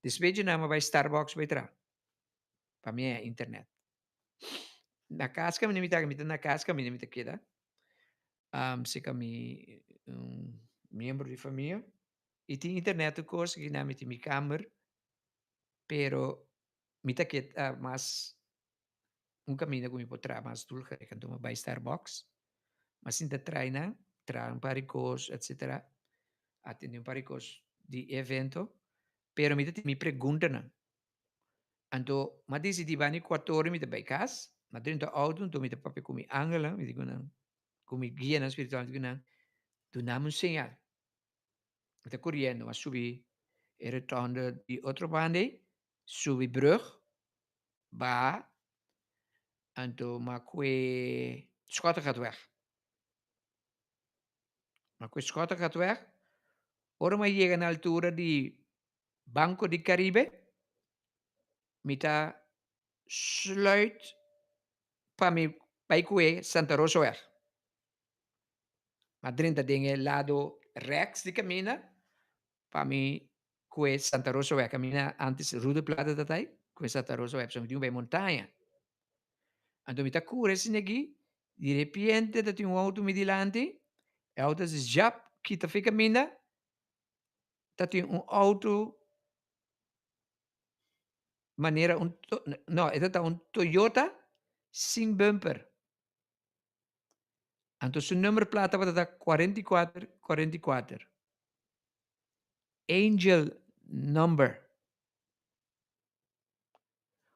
Despues dje nan mi a bai Starbucks bai traha pa mi haña internet. Na kas kaminda mi ta, mi ta na kas kaminda mi ta keda serka mi un miembro di famia i tin internet tur kos aki nan mi tin mi kamer pero mi ta keda mas un kaminda ku mi por traha mas dulce anto mi a bai Starbucks mi a sinta trai nan traha un par di kos etcetera atende un par di kos di evento pero mi ta tin mi preguntanan anto mi a disidi bani kuator mi ta bai kas mi a drenta outo anto mi ta papia ku mi angelnan mi di ku nan ku mi guianan spiritual mi di ku nan duna mi un señal. Mi ta coriendo, m'a subi e rotonde di otro banda ei, subi brug, baha, anto m'a cue Schottegatweg. M'a cue Schottegatweg, ora m'a yega na altura di Banco di Caribe, mi ta sluit pa mi bai cue Santa Rosaweg. M'a drenta den e lado rechts di camina pa mi cue Santa Rosa web. Camina antes Rue de Plata ta tai, cue Santa Rosa web. So mi tin un bay montaña. Anto mi ta cura esaki aki, di repente ta tin un auto mi dilanti, e auto a zjap kita fi camina, ta tin un auto manera un, no, e ta ta un Toyota sin bumper. Anto su number plat tabata ta 44 44. Angel number.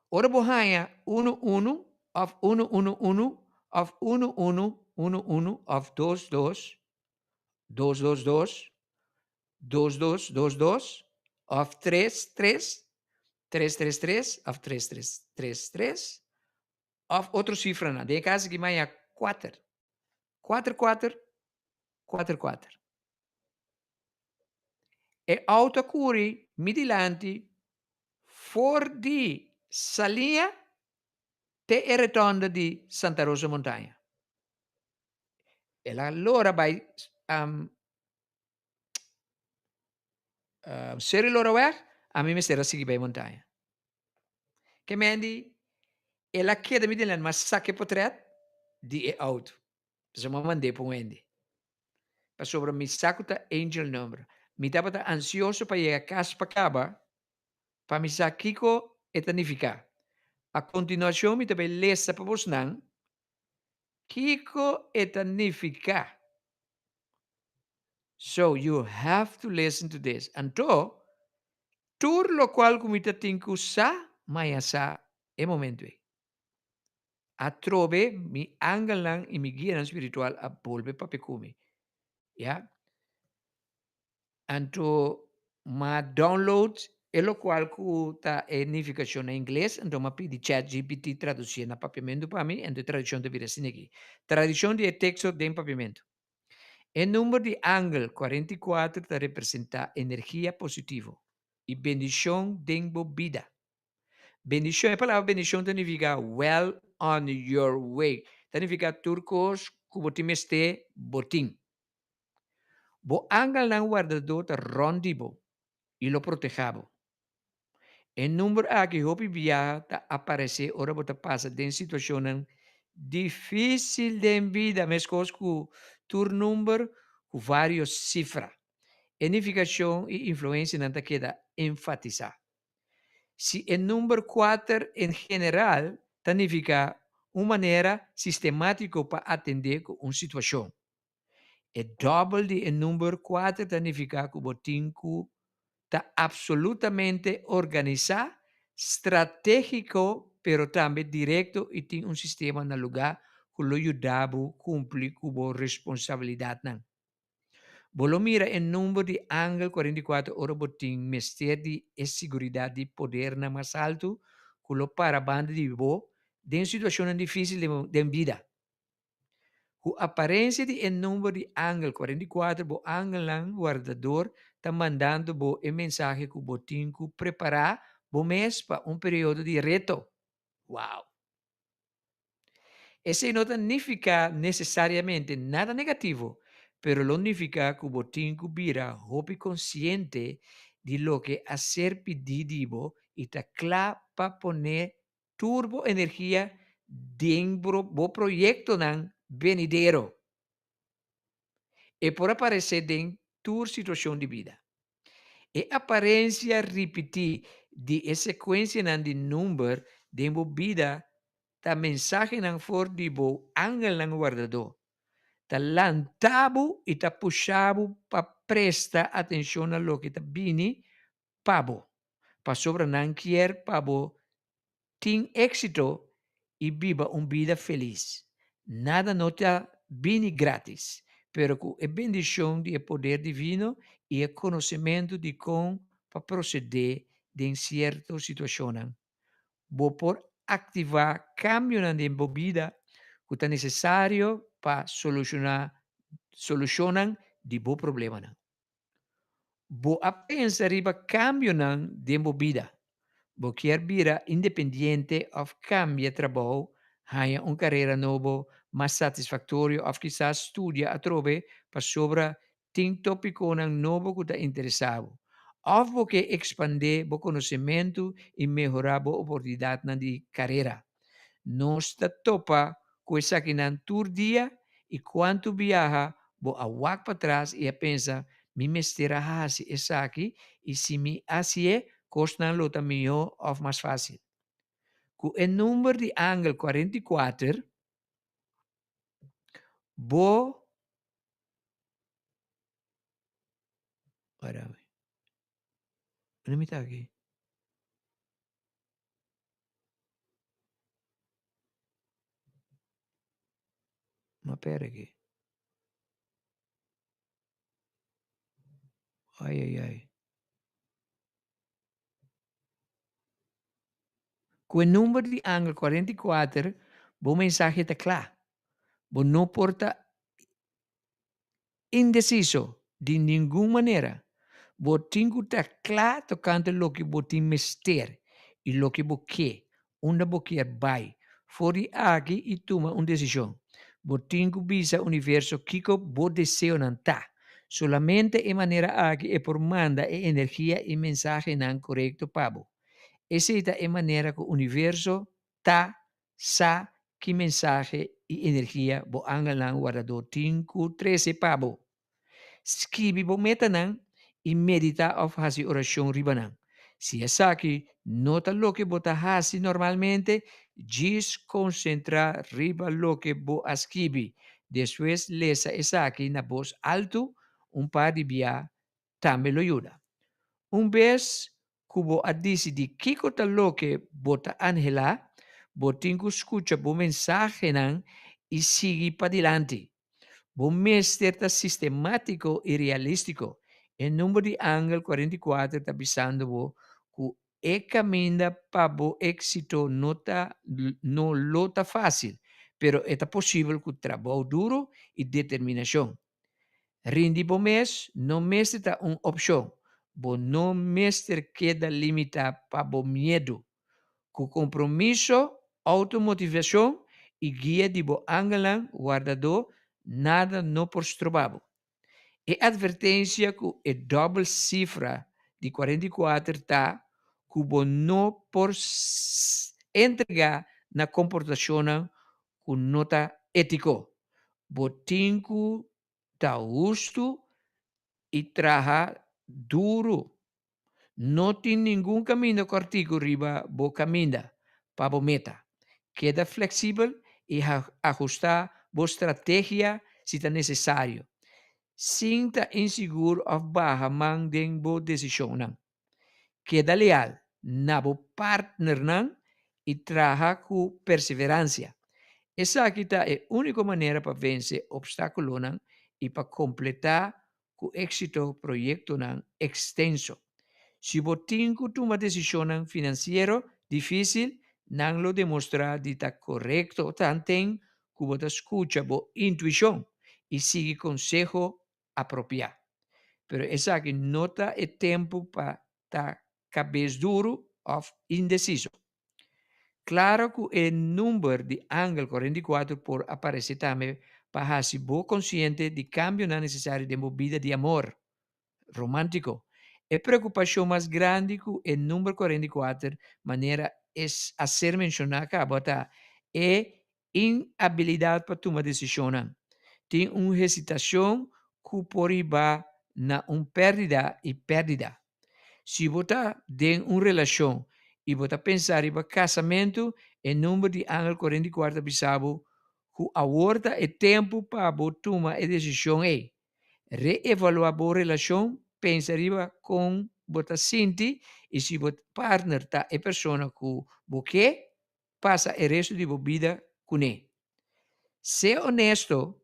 Ora bo haña unu unu of unu unu unu of unu unu unu unu of dos dos, dos dos dos, dos dos dos dos of tres tres, tres tres tres of tres tres tres tres Of otro sifranan. Den e kas aki maya kuater. Kuater kuater, kuater kuater. E auto a kuri mi dilanti for di Saliña te e retonda di Santa Rosa Montaña. El a lora bai um, Seru lora weg, ami mester a sigui bai montaña. Ke men di, el a keda mi dilanti, mi a saka e potret di e auto. Pasobra mi a mand'é pa un hende. Pasobra mi sa ku ta angel number. Mi tabata ansioso pa yega kas pa kaba pa mi sa kiko e ta nifiká. A kontinuashon mi ta bai lesa pa bosnan kiko e ta nifiká. So you have to listen to this. Anto, tur locual cu mi ta tin cu sa, maya sa e momento ey. Atrobe mi angelnan y mi guianan spiritual a bolbe papia cu mi. Ya. Anto m'a download e locual cu ta e nificacion na ingles, anto m'a pidi ChatGPT traducié na papiamento pa mi, anto e traduccion ta bira asina aki. Traduccion di e texto den papiamento. E number di angel 44 ta representa energia positivo y bendicion den bo bida. Bendicion, e palabra bendicion ta nifica well on your way. Ta nifica tur cos cu bo tin mester, bo tin. Bo angelnan wardador ta rond di bo y lo proteha bo. E number aki hopi biaha ta aparece ora bo ta pasa den situacionnan dificil den bida mescos cu tur number cu varios cifra. E nificacion y influencianan ta keda enfatisa. Si e number kuater en general ta nifica un manera sistematico pa atende cu un situacion. E dòbel di e number kuater ta nifiká ku bo tin ku ta apsolutamente organisá. Stratégiko pero tambe direkto i tin un sistema na lugá ku lo yuda bo kumpli ku bo responsabilidatnan. Bo lo mira e number di angel 44 ora bo tin mester di e siguridat di podernan mas haltu ku lo para banda di bo den situashonnan difísil den bida. Ku aparensia di e number di angel 44 bo angelnan wardador ta mandando bo e mensahe ku bo tin ku prepará bo mes pa un periodo di reto. Wow! Esei no ta nifiká nesesariamente nada negativo, pero lo nifiká ku bo tin ku bira hopi konsiente di loke a ser pidí di bo i ta kla pa pone Tur bo energia den bo proyektonan benidero. E por aparesé den tur situashon di bida. E aparensia ripití di e sekuensianan di number den bo bida ta mensahenan for di bo angelnan wardadó. Ta lanta bo i ta pusha bo pa presta atenshon na loke ta bini pa bo, pasobra nan kier pa bo tin éxito i biba un bida felis. Nada no ta bini grátis, pero ku e bendishon di e poder divino i e konosementu di kon pa prosedé den sierto situashonnan, bo por aktivá kambionan den bo bida ku ta nesesario pa solushoná solushonnan di bo problemanan. Bo a pensa riba kambionan den bo bida? Bo kier bira independiente òf kambia trabou, haña un karera nobo mas satisfaktorio òf kisas studia atrobe pasobra tin tópikonan nobo ku ta interesá bo? Òf bo ke ekspandé bo konosementu i mehorá bo oportunidatnan di karera? Nos ta topa ku esakinan tur dia i kuantu biaha bo a wak patras i a pensa, Mi mester a hasi esaki i si mi hasié kosnan lo ta mihó òf mas fásil. Ku e number di angel 44 bo Wara mi. Unda mi ta aki? Ma pera aki. Ai ai ai. Ku e number di angel 44 bo mensahe ta kla. Bo no por ta Indeciso, di ningun manera. Bo tin cu ta cla tocante loke bo tin mester y loke bo ke, unda bo kier bay. For di aki y tuma un decision. Bo tin cu bisa universo kico bo deseonan ta. Solamente e manera aki e por manda e energia y mensahenan corecto pa bo. Esey ta e manera cu universo ta sa ki mensahe i energia bo angelnan wardadó tin ku trese pa bo. Skibi bo metanan i meditá òf hasi orashon riba nan. Si esaki no ta loke bo ta hasi normalmente, djis konsentrá riba loke bo a skibi. Despues lesa esaki na bos altu un par di bia tambe lo yuda. Un bes ku bo a disidí kiko ta loke bo ta anhelá, bo tin ku skucha bo mensahenan i sigui padilanti. Bo mester ta sistemátiko i realístiko. E number di angel 44 ta bisando bo ku e kaminda pa bo éksito no ta no lo ta fásil, pero e ta posibel ku trabou duru i determinashon. Rindi bo mes no mester ta un opshon. Bo no mester keda limitá pa bo miedu. Ku kompromiso, outomotivashon i guia di bo angelnan wardadó nada no por stroba bo. E atvertensia ku e dòbel sifra di 44 ta ku bo no por entregá na komportashonnan ku no ta étiko. Bo tin ku ta hustu i traha duru. No tin ningun kaminda kòrtiku riba bo kaminda pa bo meta. Keda fleksibel i ahustá bo strategia si ta nesesario, sin ta insigur òf baha man den bo desishonnan. Keda leal. na bo partnernan i traha ku perseveransia. Esaki ta e úniko manera pa vense opstákulonan i pa kompletá ku éksito proyektonan ekstenso. Si bo tin ku tuma desishonnan finansiero difísil, nan lo demostrá di ta korekto tanten ku bo ta skucha bo intuishon i sigui konseho apropiá. Pero esaki no ta e tempu pa ta kabes duru òf indesiso. Klaro ku e number di angel 44 por aparesé tambe pa hasi bo konsiente di kambionan nesesario den bo bida di amor romántiko. E preokupashon mas grandi ku e number 44, manera es a ser menshoná kaba, ta e inabilidat pa tuma desishonnan. Tin un hesitashon ku por hiba na un pèrdida i pèrdida. Si bo ta den un relashon i bo ta pensa riba kasamentu, e number di angel 44 ta bisa bo ku awor ta e tempu pa bo tuma e desishon ei. Reevaluá bo relashon, pensa riba kon bo ta sinti i si bo partner ta e persona ku bo ke pasa e restu di bo bida kuné. Sea onesto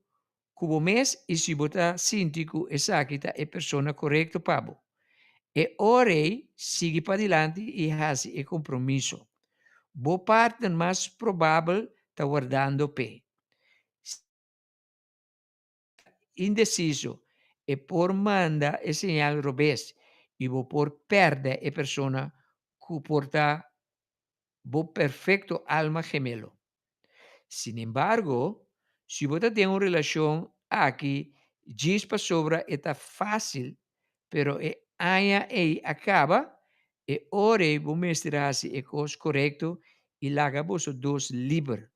ku bo mes i si bo ta sinti ku esaki ta e persona korekto pa bo. E ora ei sigui padilanti i hasi e kompromiso. Bo partner mas probabel ta wardando p'e. Indesiso, e por manda e señal robes i bo por pèrdè e persona ku por ta bo perfekto alma gemelo. Sinembargo, si bo ta den un relashon aki djis pasobra e ta fásil, pero e aña ei a kaba, e ora ei bo mester hasi e kos korekto i laga boso dos liber.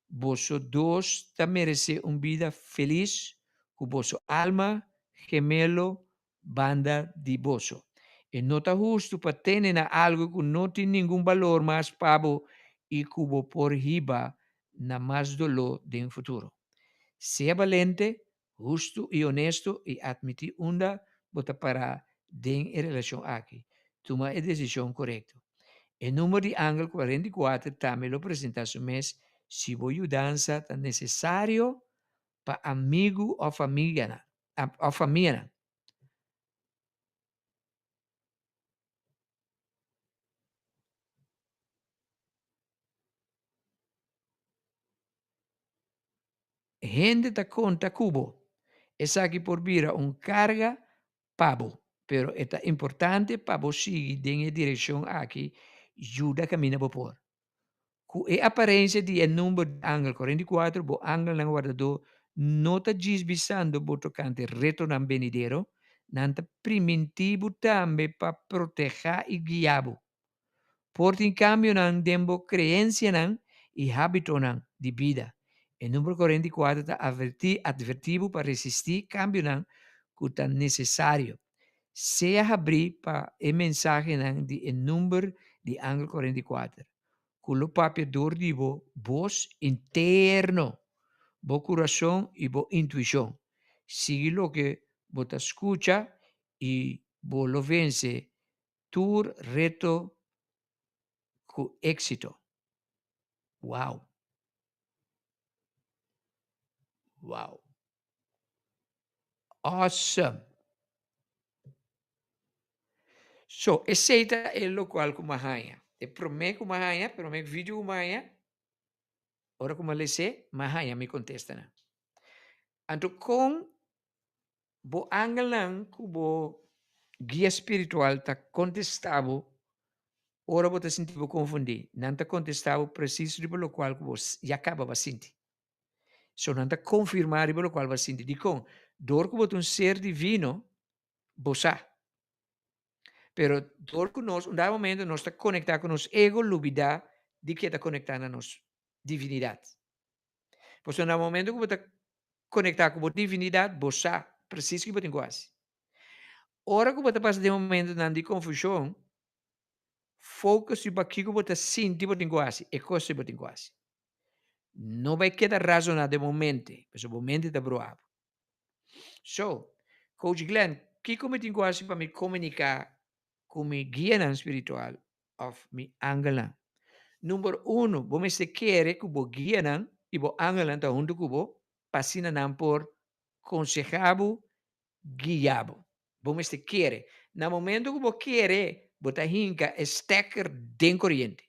Boso dos ta meresé un bida felis ku boso alma gemelo banda di boso. E no ta hustu pa tene na algu ku no tin ningun balor mas pa bo i ku bo por hiba na mas doló den futuro. Sea balente, hustu i honesto i atmití unda bo ta pará den e relashon aki. Tuma e desishon korekto. E number di angel 44 tambe lo presentá su mes si bo yudansa ta nesesario pa amigu òf famianan òf famianan. Hende ta konta ku bo. Esaki por bira un karga pa bo, pero e ta importante pa bo sigui den e direkshon aki yuda kaminda bo por. Ku e aparensia di e number di angel 44, bo angelnan wardadó no ta djis bisando bo tokante retonan benidero, nan ta primintí bo tambe pa protehá i guiá bo. Por tin kambionan den bo kreensianan i hábitonan di bida. E number 44 ta avertí atvertí bo pa resistí kambionan ku ta nesesario. Sea habrí pa e mensahenan di e number di angel 44, ku lo papia dor di bo bos interno, bo kurason i bo intuishon. Sigui loke bo ta skucha i bo lo vense tur reto ku éksito. Wow! Wow! Awesome! So, esei ta e lokual ku mi a haña. E promé ku mi a haña, promé video ku mi a haña, ora ku mi a les'é, mi a haña mi kontestanan. Anto kon bo angelnan ku bo guia spiritual ta kontestá bo ora bo ta sinti bo konfundí? Nan ta kontestá bo presis riba lokual ku bo ya kaba bo a sinti. So nan ta konfirmá riba lokual bo a sinti. Dikon? Dor ku bo ta un ser divino, bo sa. Pero dor ku nos, un dado momento nos ta konektá ku nos ego, lubidá di ke ta konektá na nos divinidat. Pasobra na momento ku bo ta konektá ku bo divinidat, bo sa presis ki bo tin ku hasi. Ora ku bo ta pasa den momentonan di konfushon, focus riba kiko bo ta sinti bo tin ku hasi, e kos ei bo tin ku hasi. No bai keda razoná den bo mente, pasobra bo mente ta bruá bo. So, Coach Glenn, kiko mi tin ku hasi pa mi komuniká ku mi guianan spiritual? òf mi angelnan. Number uno, bo mester kere ku bo guianan i bo angelnan ta huntu ku bo pa asina nan por konsehá bo, guia bo. Bo mester kere. Na momento ku bo kere, bo ta hinka e stekker den koriente.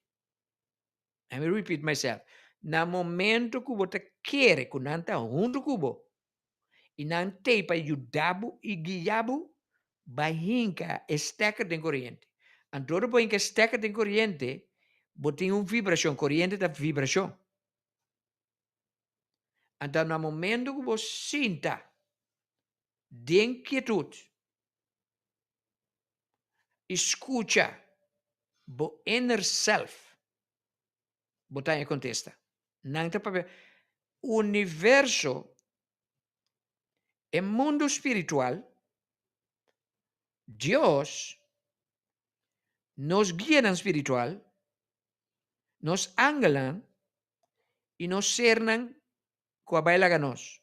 Let me repeat myself. Na momento ku bo ta kere ku nan ta huntu ku bo i nan t'ei pa yuda bo i guia bo, bai hinka e stekker den koriente. Anto ora bo hinka e stekker den koriente, bo tin un vibrashon. Koriente ta vibrashon. Anto na momento ku bo sinta den kietut i skucha bo inner self, bo ta haña kontesta. Nan ta papia universo, e mundu spiritual, Dios, nos guianan spiritual, nos angelnan i nos sernan ku a bai laga nos.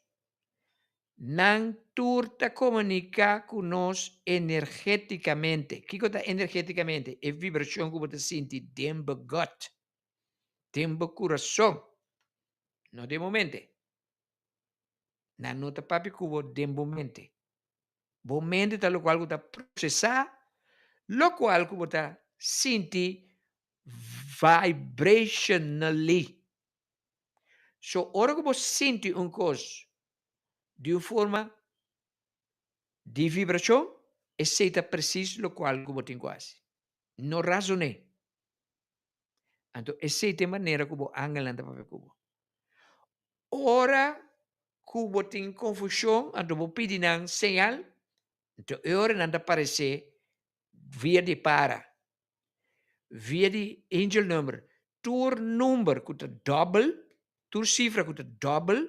Nan tur ta komuniká ku nos energétikamente. Kiko ta energétikamente? E vibrashon ku bo ta sinti den bo gut, den bo kurason, no den bo mente. Nan no ta papia ku bo den bo mente. Bo mente ta lokual ku ta prosesá lokual ku bo ta sinti vibrationally. So ora ku bo sinti un kos di un forma di vibrashon, esei ta presis lokual ku bo tin ku hasi. No razoné. Anto esei ta e manera ku bo angelnan ta papia ku bo. Ora ku bo tin konfushon, anto bo pidi nan señal, anto e ora nan ta paresé via di para. Via di angel number, tur number ku ta dòbel, tur sifra ku ta dòbel,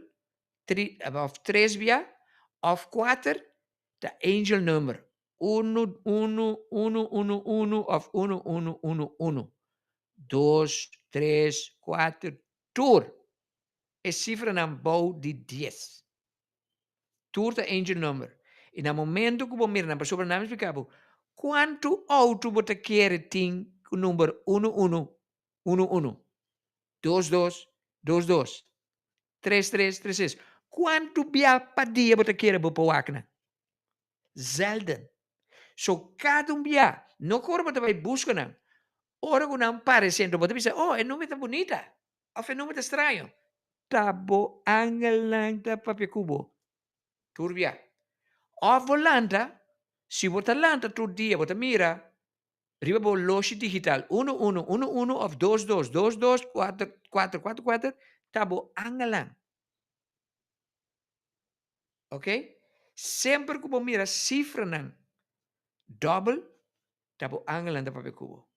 tri òf tres bia òf kuater ta angel number, unu unu unu unu unu òf unu unu unu unu, dos, tres, kuater, tur e sifranan bou di dies. Tur ta angel number. I na momento ku bo mira nan, pasobra nan mi splika bo, kuantu outo bo ta kere tin ku number unu unu, unu unu, dos dos, dos dos, tres tres, tres tres. Kuantu bia pa dia bo ta kere bo por wak nan? Zelden. So kada un bia, no ku ora bo ta bai buska nan, ora ku nan parese enton bo ta bisa, oh e number ta bunita. Of e nomber ta straño? Ta bo angelnan ta papia ku bo tur bia. Of bo lanta, si bo ta lanta tur dia bo ta mira riba bo loshi digital unu unu unu unu of dos dos dos dos kuater kuater kuater kuater ta bo angelnan. Ok? Semper ku bo mira sifranan dòbel ta bo angelnan ta papia ku bo.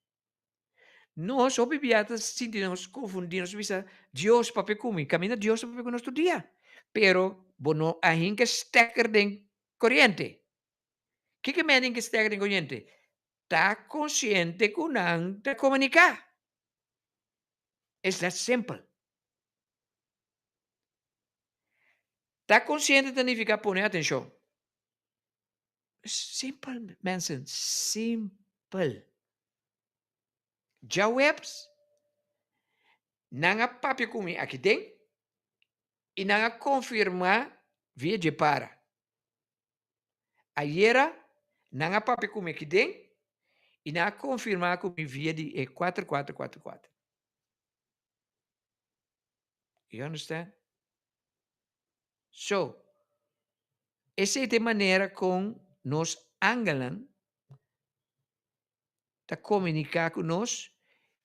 Nos hopi bia ta sinti nos konfundí, nos ta bisa, Dios papia ku mi, kaminda Dios ta papia ku nos tur dia. Pero bo no a hinka stekker den koriente. Kiko men hinka stekker den koriente? Ta konsiente ku nan ta komuniká. It's that simple. Ta konsiente ta nifiká pone atenshon. Simpel mensen, simpel. Djaweps nan a papia ku mi aki den i nan a konfirmá via dje para. Ayera nan a papia ku mi aki den i nan a konfirmá ku mi via di e kuater kuater kuater kuater. You understand? So, esei ta e manera kon nos angelnan ta komuniká ku nos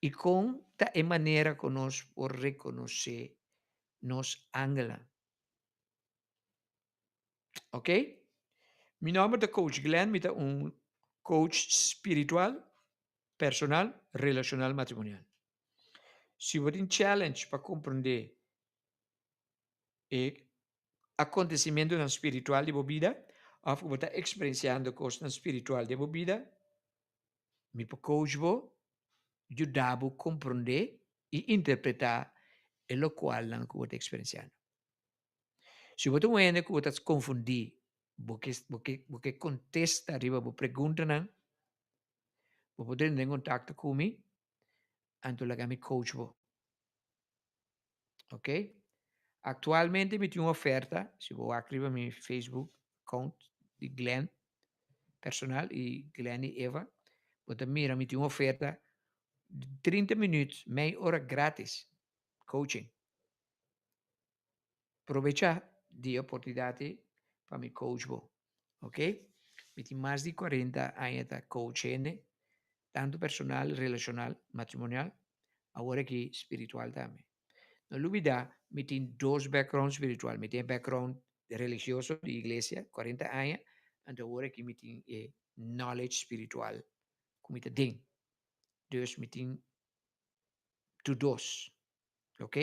i kon ta e manera ku nos por rekonosé nos angelnan. Ok? Mi nòmber ta Coach Glenn, mi ta un coach spiritual, personal, relashonal, matrimonial. Si bo tin challenge pa komprondé e akontesimentunan spiritual di bo bida òf ku bo ta eksperensiando kosnan spiritual den bo bida, mi por coach bo, yuda bo komprondé i interpretá e lokualnan ku bo ta eksperensiando. Si bo ta un hende ku bo ta konfundí, bo ke bo ke bo ke kontesta riba bo preguntanan, bo por drenta den kontakto ku mi. Anto laga mi coach bo. Ok? Actualmente mi tin un oferta, si bo wak riba mi Facebook account di Glenn personal y Glenn y Eva, bo ta mira mi tin un oferta di 30 minuut, mei ora gratis coaching. Probecha di e oportunidad ei pa mi coach bo. Ok? Mi tin mas di 40 aña ta coach hende, tanto personal, relacional, matrimonial, awor aki spiritual tambe. No lubida, mi tin dos background spiritual. Mi tin e background religioso di iglesia, 40 aña, anto awor aki mi tin e knowledge spiritual ku mi ta den. Dus mi tin tur dos. Ok?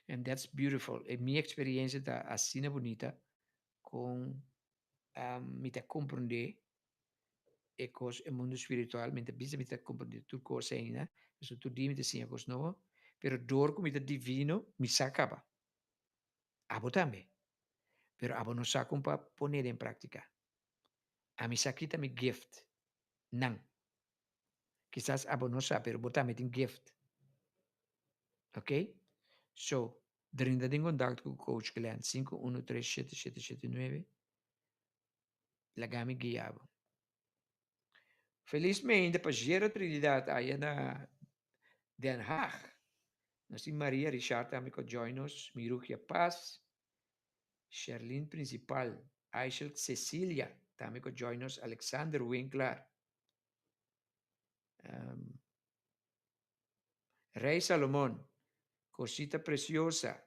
And that's beautiful. E mi experiencia ta asina bunita con mi ta comprende e cos e mundo spiritual. Mi ta bisa mi ta comprende tur cos ainda. Pasobra tur dia mi ta siña cos nobo. Pero door cu mi ta divino, mi sa caba. Abo tambe. Pero abo no sa con pa pone den practica. Ami sa kita mi gift nan. Kisas abo no sa, pero bo tambe tin gift. Ok? So, drinta den contacto cu Coach Glenn, 5137779. Laga mi guia bo. Felizmente pa Jero Trinidad aya na Den Haag. Nos tin Maria Richard tambe cu a join nos, Mirugia Paz, Sherlyn Principal, Aishel Cecilia tambe cu a join nos, Alexander Winklar. Rey Salomon, cosita preciosa.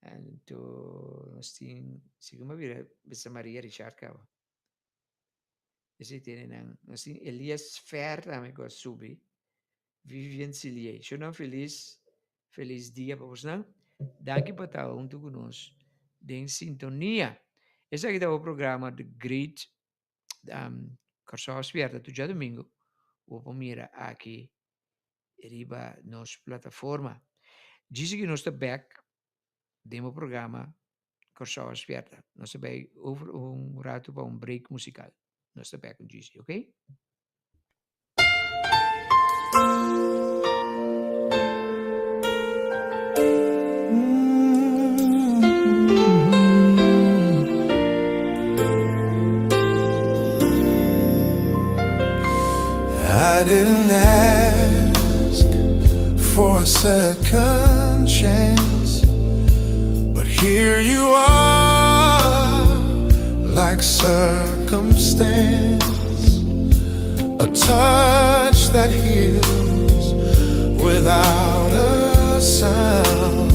Anto nos tin, segun mi a bira bisa Maria Richard caba. Esey tene nan, nos tin Elias Fer tambe cu a subi, Vivian Silié. Shonan feliz, feliz dia pa bosnan. Danki pa ta hunto cu nos den sintonia. Esaki ta bo programa The Great Kòrsou a spierta tur djadumingu bo por mira aki riba nos plataforma. Djis aki nos ta bek den bo programa Kòrsou a spierta. Nos ta bai over un ratu pa un break musikal. Nos ta bek un djis, ok? I didn't ask for a second chance, but here you are, like circumstance, a touch that heals without a sound,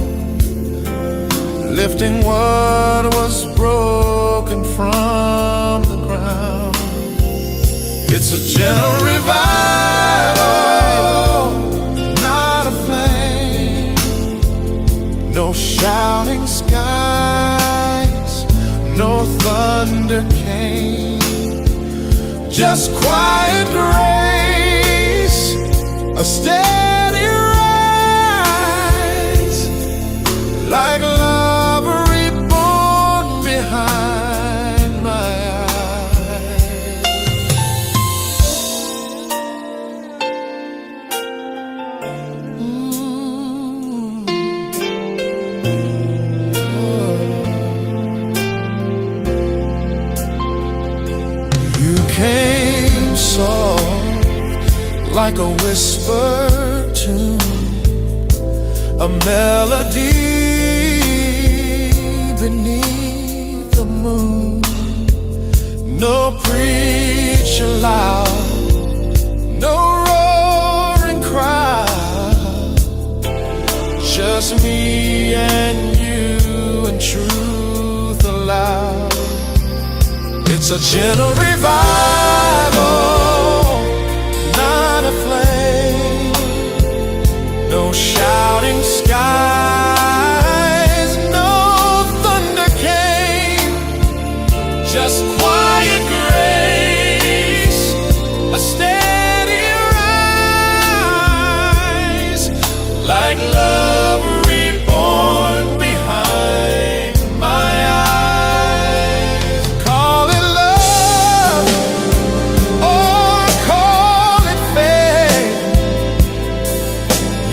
lifting what was broken from the ground. It's a gentle revival, not a flame, no shouting skies, no thunder came, just quiet grace, a steady rise, like love reborn behind my eyes. You came soft like a whispered tune, a melody beneath the moon. No preacher loud, no roaring crowd, just me and you and truth aloud. It's a gentle revival, not a flame, no shouting skies, no thunder came, just quiet grace, a steady rise, like love reborn behind my eyes. Call it love or call it faith.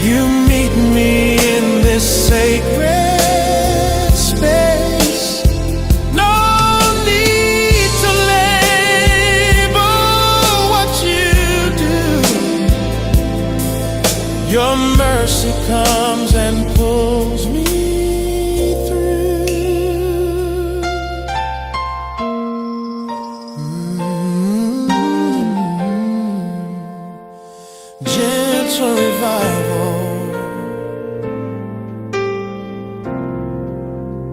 You meet me in this sacred space. No need to label what you do. Your mercy comes and pulls me through. Gentle revival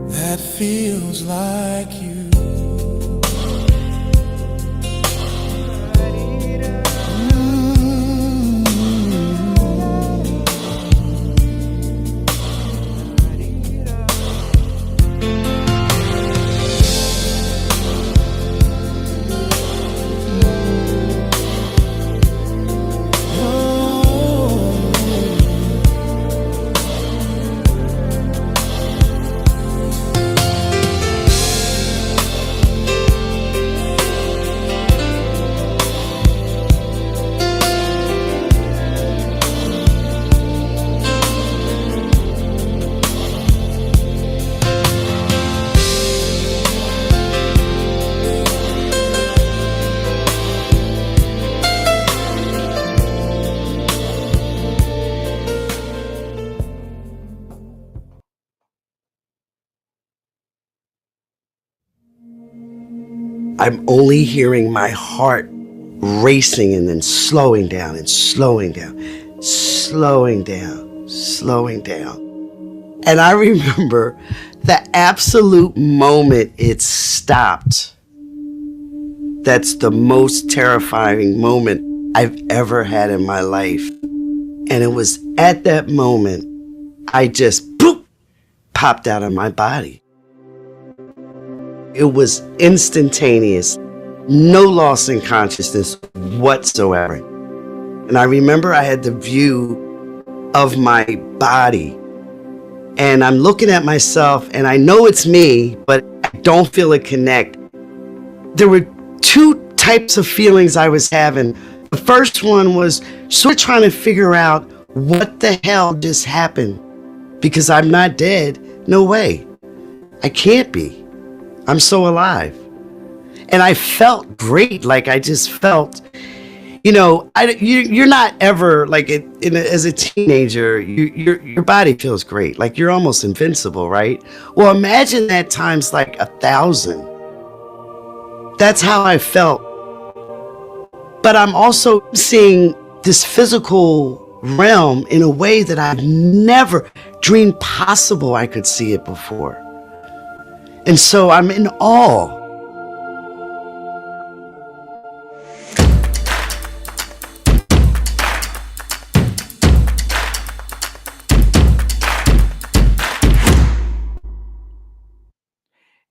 that feels like you. I'm only hearing my heart racing and then slowing down and slowing down, slowing down, slowing down. And I remember the absolute moment it stopped. That's the most terrifying moment I've ever had in my life. And it was at that moment I just boop, popped out of my body. It was instantaneous, no loss in consciousness whatsoever. And I remember I had the view of my body. And I'm looking at myself and I know it's me, but I don't feel a connect. There were two types of feelings I was having. The first one was sort of trying to figure out what the hell just happened because I'm not dead. No way. I can't be. I'm so alive. And I felt great. Like I just felt, you know, I, you, you're not ever like it, in a, as a teenager, you, your, your body feels great. Like you're almost invincible, right? Well, imagine that times like 1,000. That's how I felt. But I'm also seeing this physical realm in a way that I've never dreamed possible I could see it before. And so I'm in awe.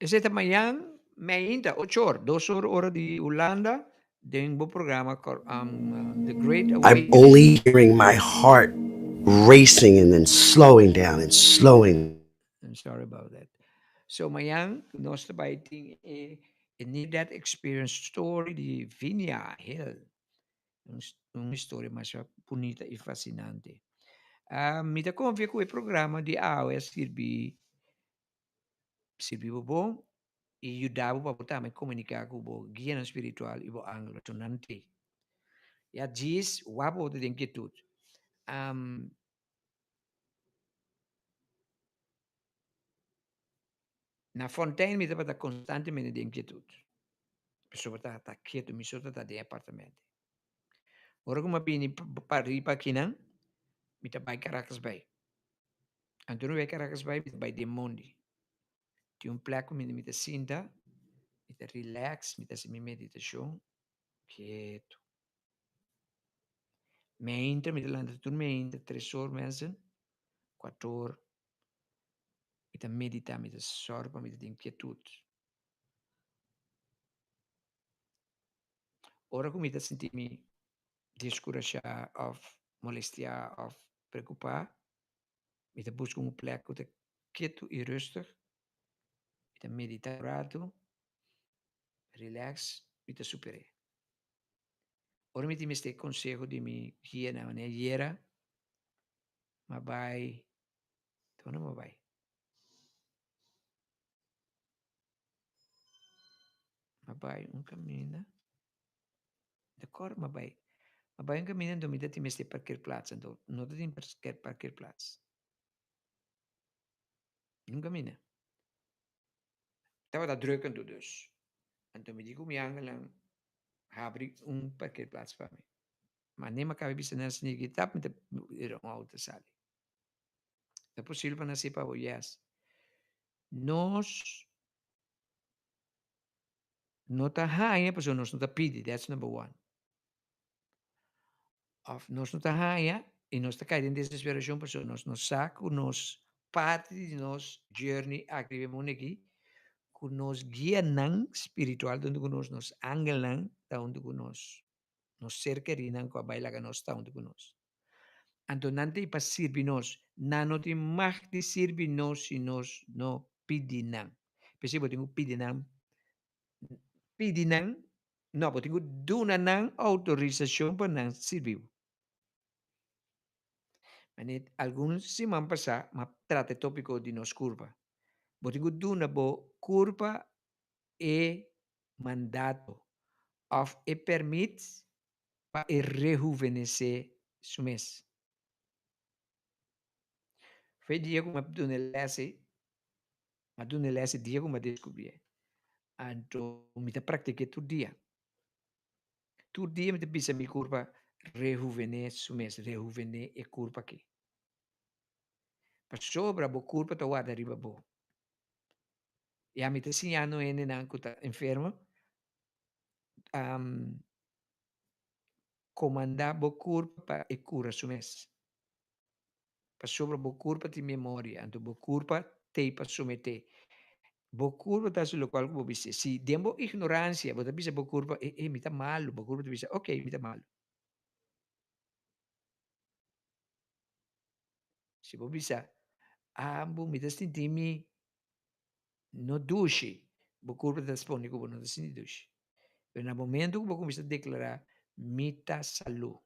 Esei ta mañan meinta, ocho or, dos or ora di Hulanda, den bo programa The Great I'm Awakening. only hearing my heart racing and then slowing down and slowing. I'm sorry about that. So mañan nos ta bai tin e, e Near Death Experience story di Vinia Hill. Un, un historia masha bunita y fascinante. Uh, mi ta confia cu e programa di awe a sirbi sirbi bo bon y yuda bo pa bo tambe comunica cu bo guianan spiritual y bo angel nan te. Ya djis wak bo den quietud. Um, Na Fontein mi tabata constantemente den quietud. Pasobra ta ta quieto, mi so ta den apartamento. Ora cu mi a bini pa riba akinan, mi ta bay Caracas bay. Anto mi bay Caracas bay, mi ta bay den mondi. Tin un plek cu mi ta sinta, mi ta relax, mi ta haci mi meditacion quieto. Meinta, mi ta lanta tur meinta, tres or mensen, cuatro or. Mi ta medita, mi ta sòru pa mi ta den kietut. Ora ku mi ta sinti mi deskurashá òf molestiá òf preokupá, mi ta buska un plek ku ta ketu i rustig. Mi ta medita un ratu, relax, mi ta super'é. Ora mi tin mester konseho di mi guianan manera yera. M'a bai, unda m'a bai? M'a bai un kaminda, de kòrda m'a bai. M'a bai un kaminda anto mi ta tin mester parkeerplaats, anto no ta tin parkeerplaats. Un kaminda. Tabata druk anto dus. Anto mi di ku mi angelnan habri un parkeerplaats pa mi. Ma ne m'a kaba bisa nan asina ki tap mi ta mira un outo sali. Ta posibel pa nan hasi pa bo? Yes. Nos no ta haña pasobra nos no ta pidi, that's number one. Of nos no ta haña y nos ta kai den desesperacion pasobra nos no sa cu nos parti di nos journey aki riba e mundo aki cu nos guianan spiritual ta hunto cu nos, nos angelnan ta hunto cu nos, nos ser kerinan cu a bai laga nos ta hunto cu nos. Anto nan ta pa sirbi nos, nan no tin mag di sirbi nos si nos no pidi nan. P'esei bo tin cu pidi nan, pidi nan No, bo tin ku duna nan outorisashon pa nan sirbi bo. Manera algun siman pasá m'a trata e tópiko di nos kurpa. Bo tin ku duna bo kurpa e mandato òf e pèrmit pa e rehuvenesé su mes. Fue dia ku m'a duna e lès ei, M'a duna e les e dia ku m'a deskubrié. Anto mi ta praktik'é tur dia. Tur dia mi ta bisa mi kurpa rehuvené su mes, rehuvené e kurpa akí. Pasobra bo kurpa ta warda riba bo. I ami ta siña no hendenan ku ta enfermo, komandá bo kurpa pa e kura su mes. Pasobra bo kurpa tin memoria, anto bo kurpa t'ei pa someté. Bo kurpa ta hasi lokual ku bo bis'é. Si den bo ignoransia bo ta bisa bo kurpa, e, e, mi ta malu, bo kurpa ta bisa, ok, mi ta malu. Si bo bisa, abo, mi ta sinti mi no dushi, bo kurpa ta responde ku bo no ta sinti dushi. Pero na momento ku bo kuminsá deklará, mi ta salú,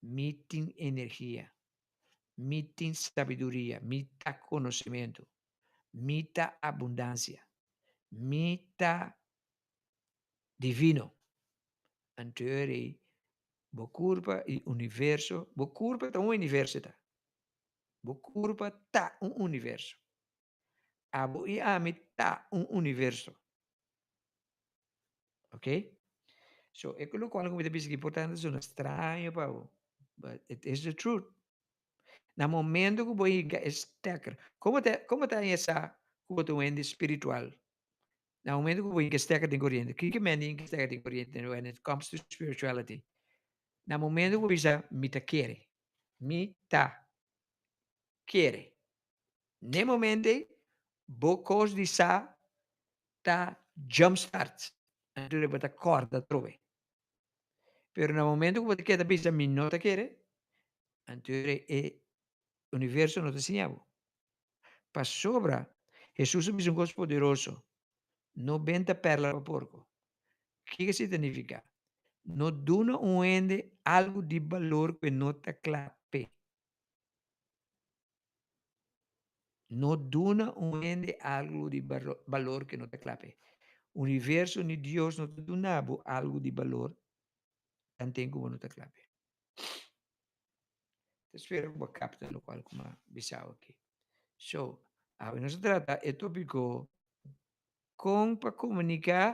Mi tin energia. Mi tin sabiduria. Mi ta konosementu. Mi ta abundansia. Mi ta divino. Anto ei bo kurpa i universo, bo kurpa ta un universo ta. Bo kurpa ta un universo. Abo i ami ta un universo. Ok? So, e lokual ku mi ta bisa ki por ta sona straño pa bo, but it is the truth. Na momento ku bo hinka e stekker, komo ta komo ta haña sa ku bo ta un hende spiritual? Na momento ku bo hinka e stekker den koriente, kiko men di hinka e stekker den koriente when it comes to spirituality? Na momento ku bo bisa mi ta kere, mi ta kere. N'e momento ei bo kos di sa ta jump start, anto bo ta kòrda atrobe. Pero na momento ku bo ta keda bisa mi no ta kere, anto e universo no ta siña bo. Pasobra Hesus a bisa un kos poderoso, No benta pèrla pa porko. Kiko esei ta nifiká? No duna un hende algu di balor ku e no ta kla p'e. No duna un hende algu di balor ke no ta kla p'e. Universo ni Dios no ta duna bo algu di balor tanten ku bo no ta kla p'e. Ta spera ku bo a kapta lokual ku m'a bisao aki. So, awe nos a trata e topiko kon pa komuniká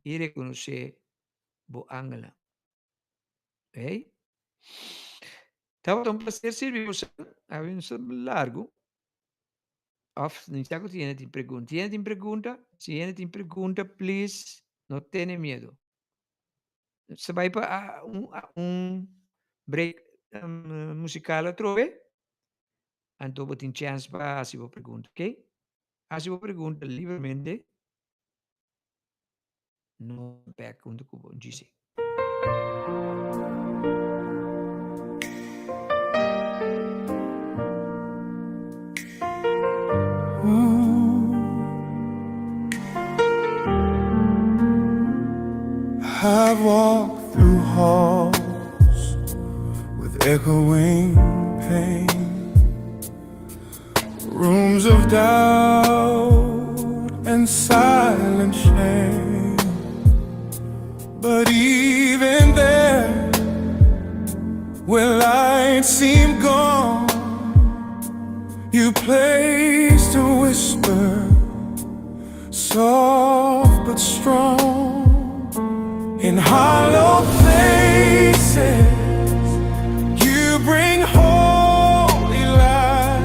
i rekonosé bo angelnan. Hey. Tabata un placer sirbi boso. Awe un sub largo. Of ni sa ku si hende tin pregunta. Si hende tin pregunta, si hende tin pregunta, please no tene miedo. Se bai pa un, un break musical atrobe. Anto bo tin chance pa hasi bo pregunta, ok? Hasi bo pregunta libremente. No back hunto ku bo GC. I've walked through halls with echoing pain. Rooms of doubt and silent shame. But even there, where light seemed gone, you placed a whisper, soft but strong. In hollow places, you bring holy light,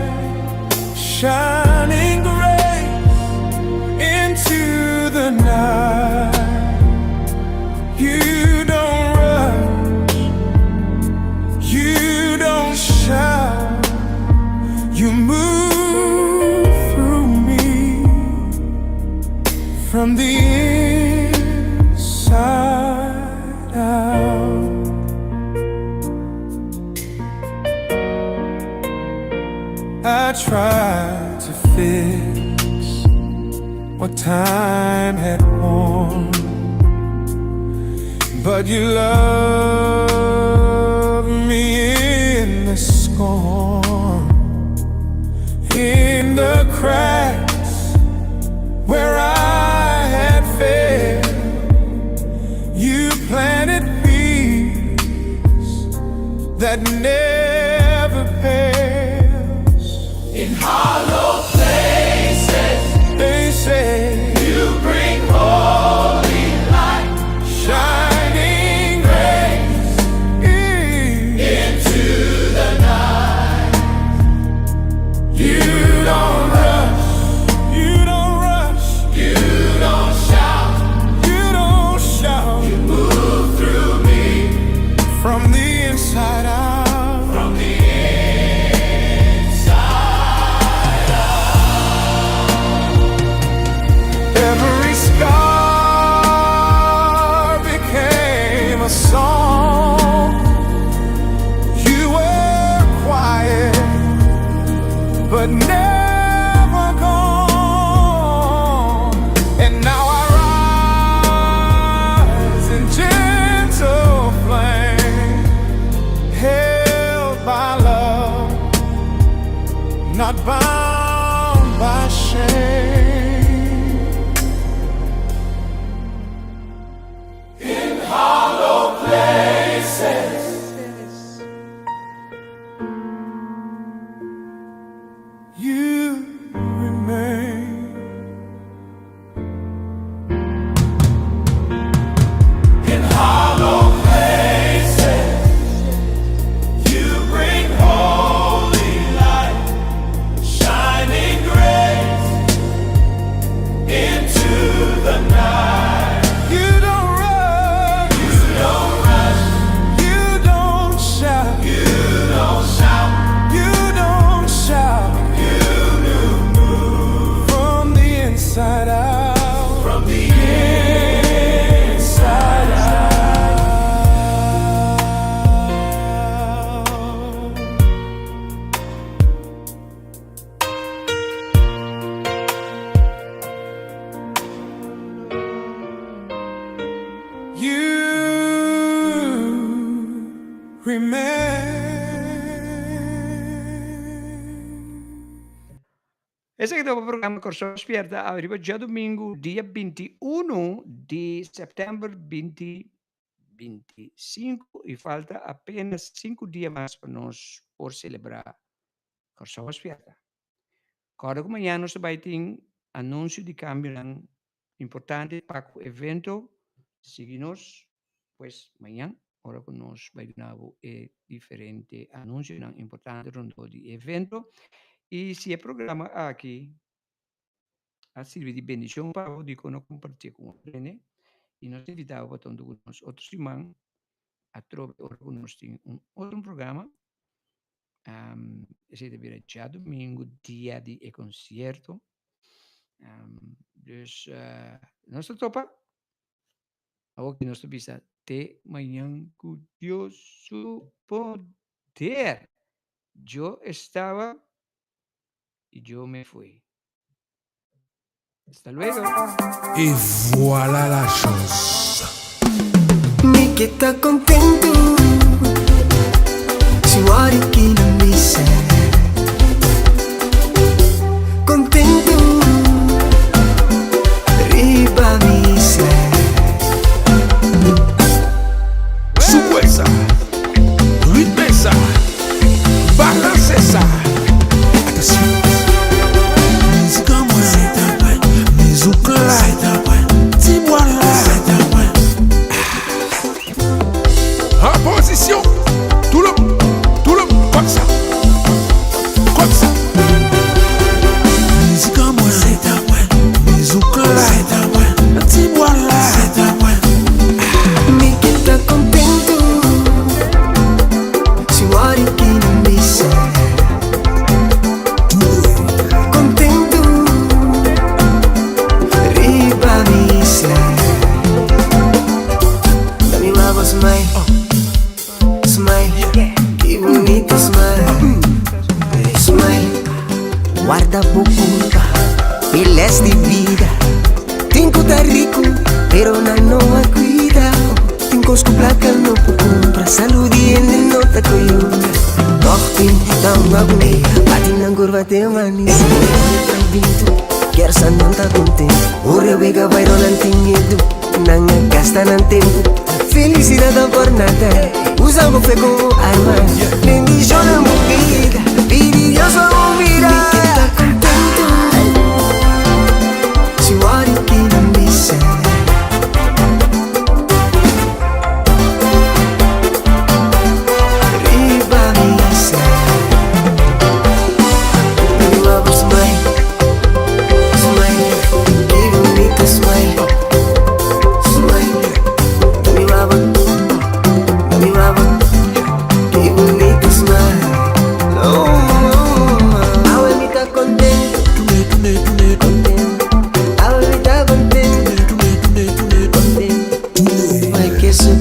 shining grace into the night. You don't rush, you don't shout, you move through me from the inside out. I tried to fix what time had worn, but you loved me in the scorn, in the cracks where I had failed. You planted peace that never pales. In hollow places, they say you bring holy light, shining grace into the night. You don't rush, you don't rush, you don't shout, you don't shout. You move through me from the inside out. From the inside out. Every scar became a song. You were quiet, but never gone. And now I rise in gentle flame, held by love, not bound by shame. In hollow places, you remain. In hollow places, you bring holy light, shining grace into the night. You don't rush, you don't rush, you don't shout, you don't shout, you don't shout. You move from the inside out, from the inside out. You remain. Esaki ta e programa Kòrsou Spièrta ariba djadumingu dia 21 di sèptèmber 2025 i falta apenas 5 dia mas pa nos por selebrá Kòrsou Spièrta. Kòrda ku mañana nos ta bai tin anunsio di kambionan importante pa ku evento. Sigui nos pues mañan ora ku nos bai duna bo e diferente anunsionan importante rondó di e evento. I si e programa aki a sirbi di bendishon pa bo, dikon no kompartié ku un hende? I nos ta invitá bo pa ta huntu ku nos otro siman atrobe ora ku nos tin un otro programa. Esei ta bira djadumingu, dia di e konsierto. Dus nos ta topa. Awor ki nos ta bisa te mañan ku Dios su poder. Yo estaba y yo me fui. Hasta luego. Et voilà la chose. Mi ke ta kontentu Si wari ki na misa. Ta hunga ku mi Bati nan kurva te manisé Bintu Kier sa nan ta kontentu Ora wega bai ròl nan tin miedu Nan a gasta nan tempu Felisidat ta por nada Usa bo fe komo arma Bendishona bo bida Pidi Dios pa bo mira Mi ke ta kontentu Si wòrdu ki nan bisa. Riba misa. Mi wak bo smile, smile. Ki bunita smile, smile. Mi wak bo, mi wak bo. Ki bunita smile. Oh, oh. Awe mi ta kontentu, kontentu. Awe mi ta kontentu, kontentu. Mike su.